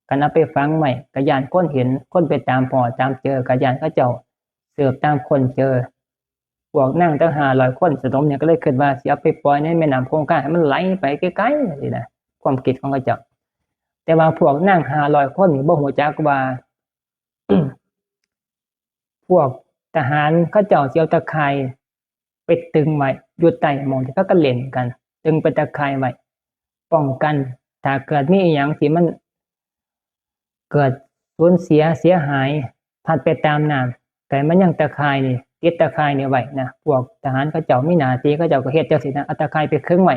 คันเอาไปฝังไว้ก็ย้านคนเห็น คนไปตามพ้อตามเจอ ก็ย้านเขาเจ้าสืบตามค้นเจอ พวกนางทั้งห้าร้อยคนสนมเนี่ยก็เลยคิดว่าสิเอาไปปล่อยในแม่น้ำคงคาให้มันไหลไปไกลๆนี่นะ ความคิดของเขาเจ้า แต่ว่าพวกนางห้าร้อยคนนี่บ่ฮู้จักว่า พวกทหารเขาเจ้าสิเอาตะข่ายไปตึงไว้อยู่ใต้หม่องที่เขาก็เล่นกัน ตึงเป็นตะข่ายไว้ ป้องกัน ถ้าเกิดมีอีหยังที่มันเกิดสูญเสียเสียหาย พัดไปตามน้ำ ก็ให้มันยังตะข่ายนี่ ติดตะข่ายนี่ไว้นะ พวกทหารเขาเจ้ามีหน้าที่ เขาเจ้าก็เฮ็ดจั่งซี้นะ เอาตะข่ายไปขึงไว้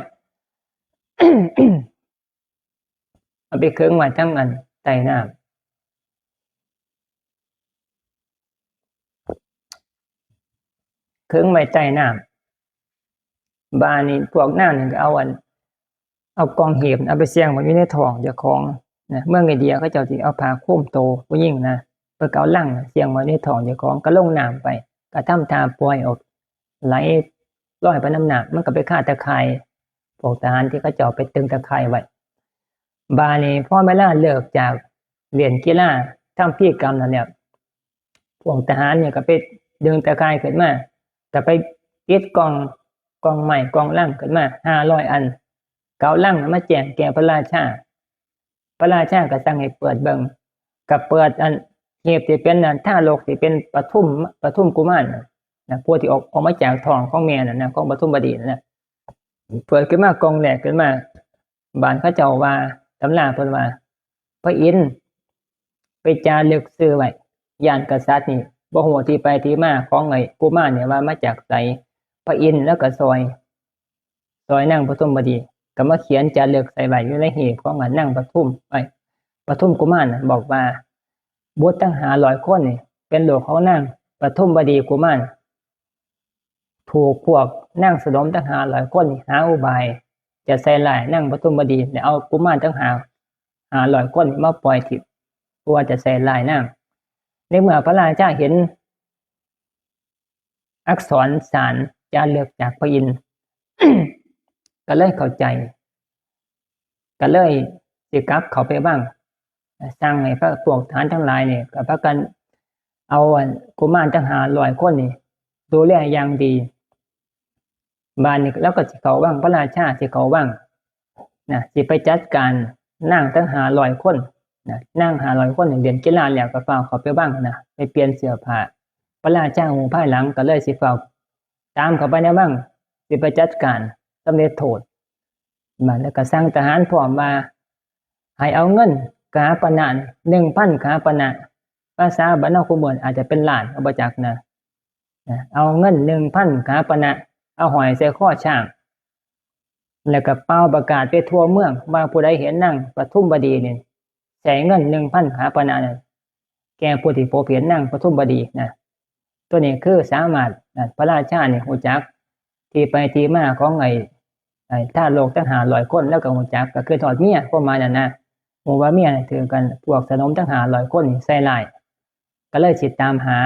เอาไปขึงไว้ทั้งอันใต้น้ำ ขึงไว้ใต้น้ำ บาดนี้พวกนางนี่ก็เอาอัน เอากล่องหีบเอาไปเสี่ยงไว้อยู่ในท้องเจ้าของนะ เมืองอินเดียเขาเจ้าสิเอาผ้าคลุมโตผู้หญิงนะ เพิ่นก็เอาลังเสี่ยงไว้ในท้องเจ้าของ ก็ลงน้ำไป ก็ทำท่าปล่อยออก ไหลลอยไปนำน้ำ มันก็ไปคาตะข่าย พวกทหารที่เขาเจ้าไปตึงตะข่ายไว้ บาดนี้พอเวลาเลิกจากเล่นกีฬาทำพิธีกรรมนั่นแล้ว พวกทหารเนี่ยก็ไปดึงตะข่ายขึ้นมา ก็ไปติดกล่อง กล่องไม้กล่องลังขึ้นมาห้าร้อยอัน ก็เอาลังนั้นมาแจ้งแก่พระราชา พระราชาก็สั่งให้เปิดเบิ่ง ก็เปิดอันหีบที่เป็นอันทารกที่เป็นปทุม ปทุมกุมารน่ะนะ ผู้ที่ออก ออกมาจากท้องของแม่น่ะนะ ของปทุมวดีน่ะนะ เปิดขึ้นมากล่องแรกขึ้นมา บาดเขาเจ้าว่า ตำราเพิ่นว่า พระอินทร์ไปจารึกชื่อไว้ ย้านกษัตริย์นี่บ่ฮู้ที่ไปที่มาของไอ้กุมารเนี่ยว่ามาจากไส พระอินทร์แล้วก็ซอย ซอยนางปทุมวดี ก็มาเขียนจารึกใส่ไว้อยู่ในหีบของอันนางปทุม ไอ้ ปทุมกุมารน่ะ บอกว่า บุตรทั้งห้าร้อยคนนี่ เป็นลูกของนางปทุมวดีกุมาร ถูกพวกนางสนมทั้งห้าร้อยคนนี่หาอุบาย จะใส่ร้ายนางปทุมวดี แล้วเอากุมารทั้งห้า ห้าร้อยคนนี่มาปล่อยถิ่ม เพื่อว่าจะใส่ร้ายนาง ในเมื่อพระราชาเห็น อักษรสารจารึกจากพระอินทร์ ก็เลยเข้าใจ ก็เลย สิกลับเข้าไปวัง สั่งให้พระพวกทหารทั้งหลายนี่ก็พากันเอาอันกุมารทั้งห้าร้อยคนนี่ดูแลอย่างดี บาดนี้แล้วก็สิเข้าวัง พระราชาสิเข้าวังนะ สิไปจัดการนางทั้งห้าร้อยคนนะ นางห้าร้อยคนนี่เล่นกีฬาแล้วก็ฟ้าวเข้าไปวังนะ ไปเปลี่ยนเสื้อผ้า พระราชาฮู้ภายหลังก็เลยสิฟ้าวตามเข้าไปในวัง สิไปจัดการสำเร็จโทษ บาดแล้วก็สั่งทหารพร้อมว่า ให้เอาเงินกหาปณะ หนึ่งพันกหาปณะ ภาษาบ้านเฮาคุมื้ออาจจะเป็นล้าน ก็บ่จักนะ นะ เอาเงิน หนึ่งพันกหาปณะ เอาห้อยใส่คอช้าง แล้วก็เป่าประกาศไปทั่วเมืองว่าผู้ใดเห็นนางปทุมวดีนี่ ใส่เงิน หนึ่งพันกหาปณะนั่น แก่ผู้ที่พบเห็นนางปทุมวดีนะ ตัวนี้คือสามารถนะ พระราชานี่ฮู้จักที่ไปที่มาของไอ้ ไอ้ทาสโลกทั้งห้าร้อยคน แล้วก็ฮู้จัก ก็คือทอดเมีย ความหมายนั่นนะ ฮู้ว่าเมียถือกัน พวกสนมทั้งห้าร้อยคนนี่ใส่ร้าย ก็เลยสิตามหา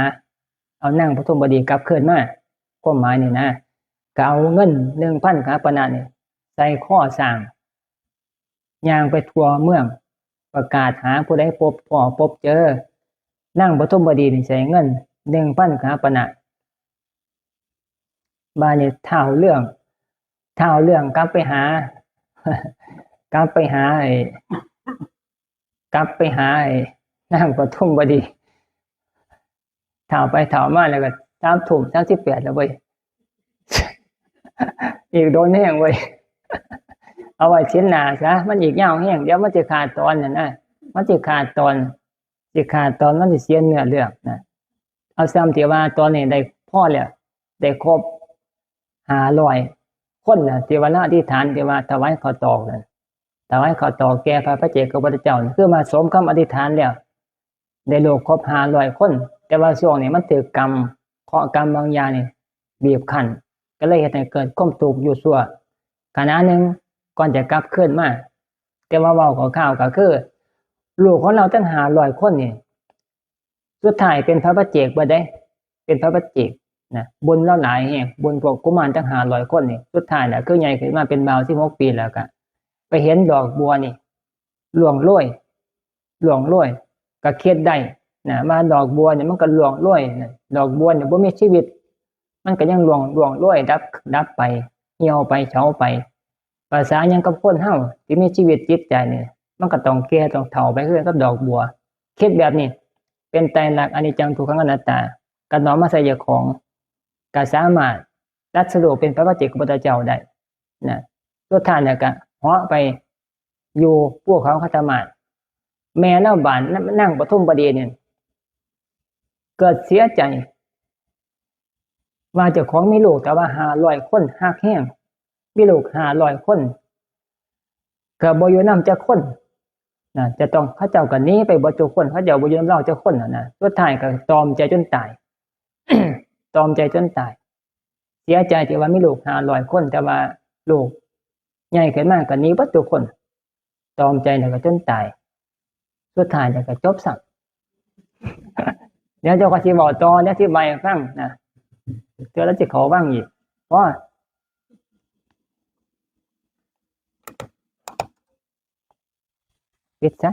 เอานางปทุมวดีกลับคืนมา ความหมายนี่นะ ก็เอาเงิน หนึ่งพันกหาปณะนี่ ใส่คอช้าง ย่างไปทั่วเมือง ประกาศหาผู้ใดพบพ้อพบเจอ นางปทุมวดีนี่ใส่เงิน หนึ่งพันกหาปณะ บาดนี้ท้าวเรือง ท้าวเรืองกลับไปหา กลับไปหาไอ้ กลับไปหาไอ้นางปทุมวดี ท้าวไปท้าวมาแล้วก็สามทุ่มสามสิบแปดแล้วเว้ย อีกโดนแฮงเว้ย เอาไว้เสียหน้าซะ มันอีกยาวแฮง เดี๋ยวมันสิขาดตอนนั่นนะ มันสิขาดตอน สิขาดตอน มันสิเสียเนื้อเรื่องนะ เอาซ้ำที่ว่าตอนนี้ได้พอแล้ว ได้ครบห้าร้อยคนนะ ที่ว่าละอธิษฐาน ที่ว่าถวายข้าวตอกนั่น ถวายข้าวตอกแก่พระปัจเจกพุทธเจ้านี่ คือมาสมคำอธิษฐานแล้ว ได้ลูกครบห้าร้อยคน แต่ว่าช่วงนี้มันถืกกรรม เคราะห์กรรมบางอย่างนี่บีบคั้น ก็เลยเฮ็ดให้เกิดความทุกข์อยู่ชั่วขณะหนึ่ง ก่อนจะกลับคืนมา แต่ว่าเว้าคร่าวๆก็คือ ลูกของเราทั้งห้าร้อยคนนี่ สุดท้ายเป็นพระปัจเจกเบิดเด้ เป็นพระปัจเจกนะ บุญเราหลายแฮง บุญพวกกุมารทั้งห้าร้อยคนนี่ สุดท้ายน่ะ คือใหญ่ขึ้นมาเป็นบ่าวสิบหกปีแล้วก็ ไปเห็นดอกบัวนี่ ร่วงโรย ร่วงโรย ก็คิดได้นะ ว่าดอกบัวนี่มันก็ร่วงโรยนะ ดอกบัวนี่บ่มีชีวิต มันก็ยังร่วง ร่วงโรย ดับ ดับไป เหี่ยวไป เฉาไป ภาษาหยังกับคนเฮาที่มีชีวิตจิตใจนี่ มันก็ต้องแก่ต้องเฒ่าไปคือกันกับดอกบัว คิดแบบนี้ เป็นไตรลักษณ์ อนิจจัง ทุกขัง อนัตตา ก็น้อมมาใส่เจ้าของ ก็สามารถตรัสรู้เป็นพระปัจเจกพุทธเจ้าได้นะ สุดท้ายแล้วก็เหาะไปอยู่ภูเขาคันธมาศ แม่ลาวบาดนางปทุมวดีนี่ เกิดเสียใจ ว่าเจ้าของมีลูกแต่ว่าห้าร้อยคน ฮักแฮง มีลูกห้าร้อยคน ก็บ่อยู่นำจักคนนะ จะต้อง เขาเจ้าก็หนีไปเบิดทุกคน เขาเจ้าบ่อยู่นำลาวจักคนน่ะนะ สุดท้ายก็ตรอมใจจนตาย ตรอมใจจนตาย เสียใจที่ว่ามีลูกห้าร้อยคน แต่ว่าลูกใหญ่ขึ้นมาก็หนีเบิดทุกคน ตรอมใจแล้วก็จนตาย สุดท้ายแล้วก็จบซ้ำ เดี๋ยวเจ้าก็สิเว้าต่อ เดี๋ยวสิเว้าให้ฟังนะ เดี๋ยวเราสิเข้าวังอีก พอ ปิดซะ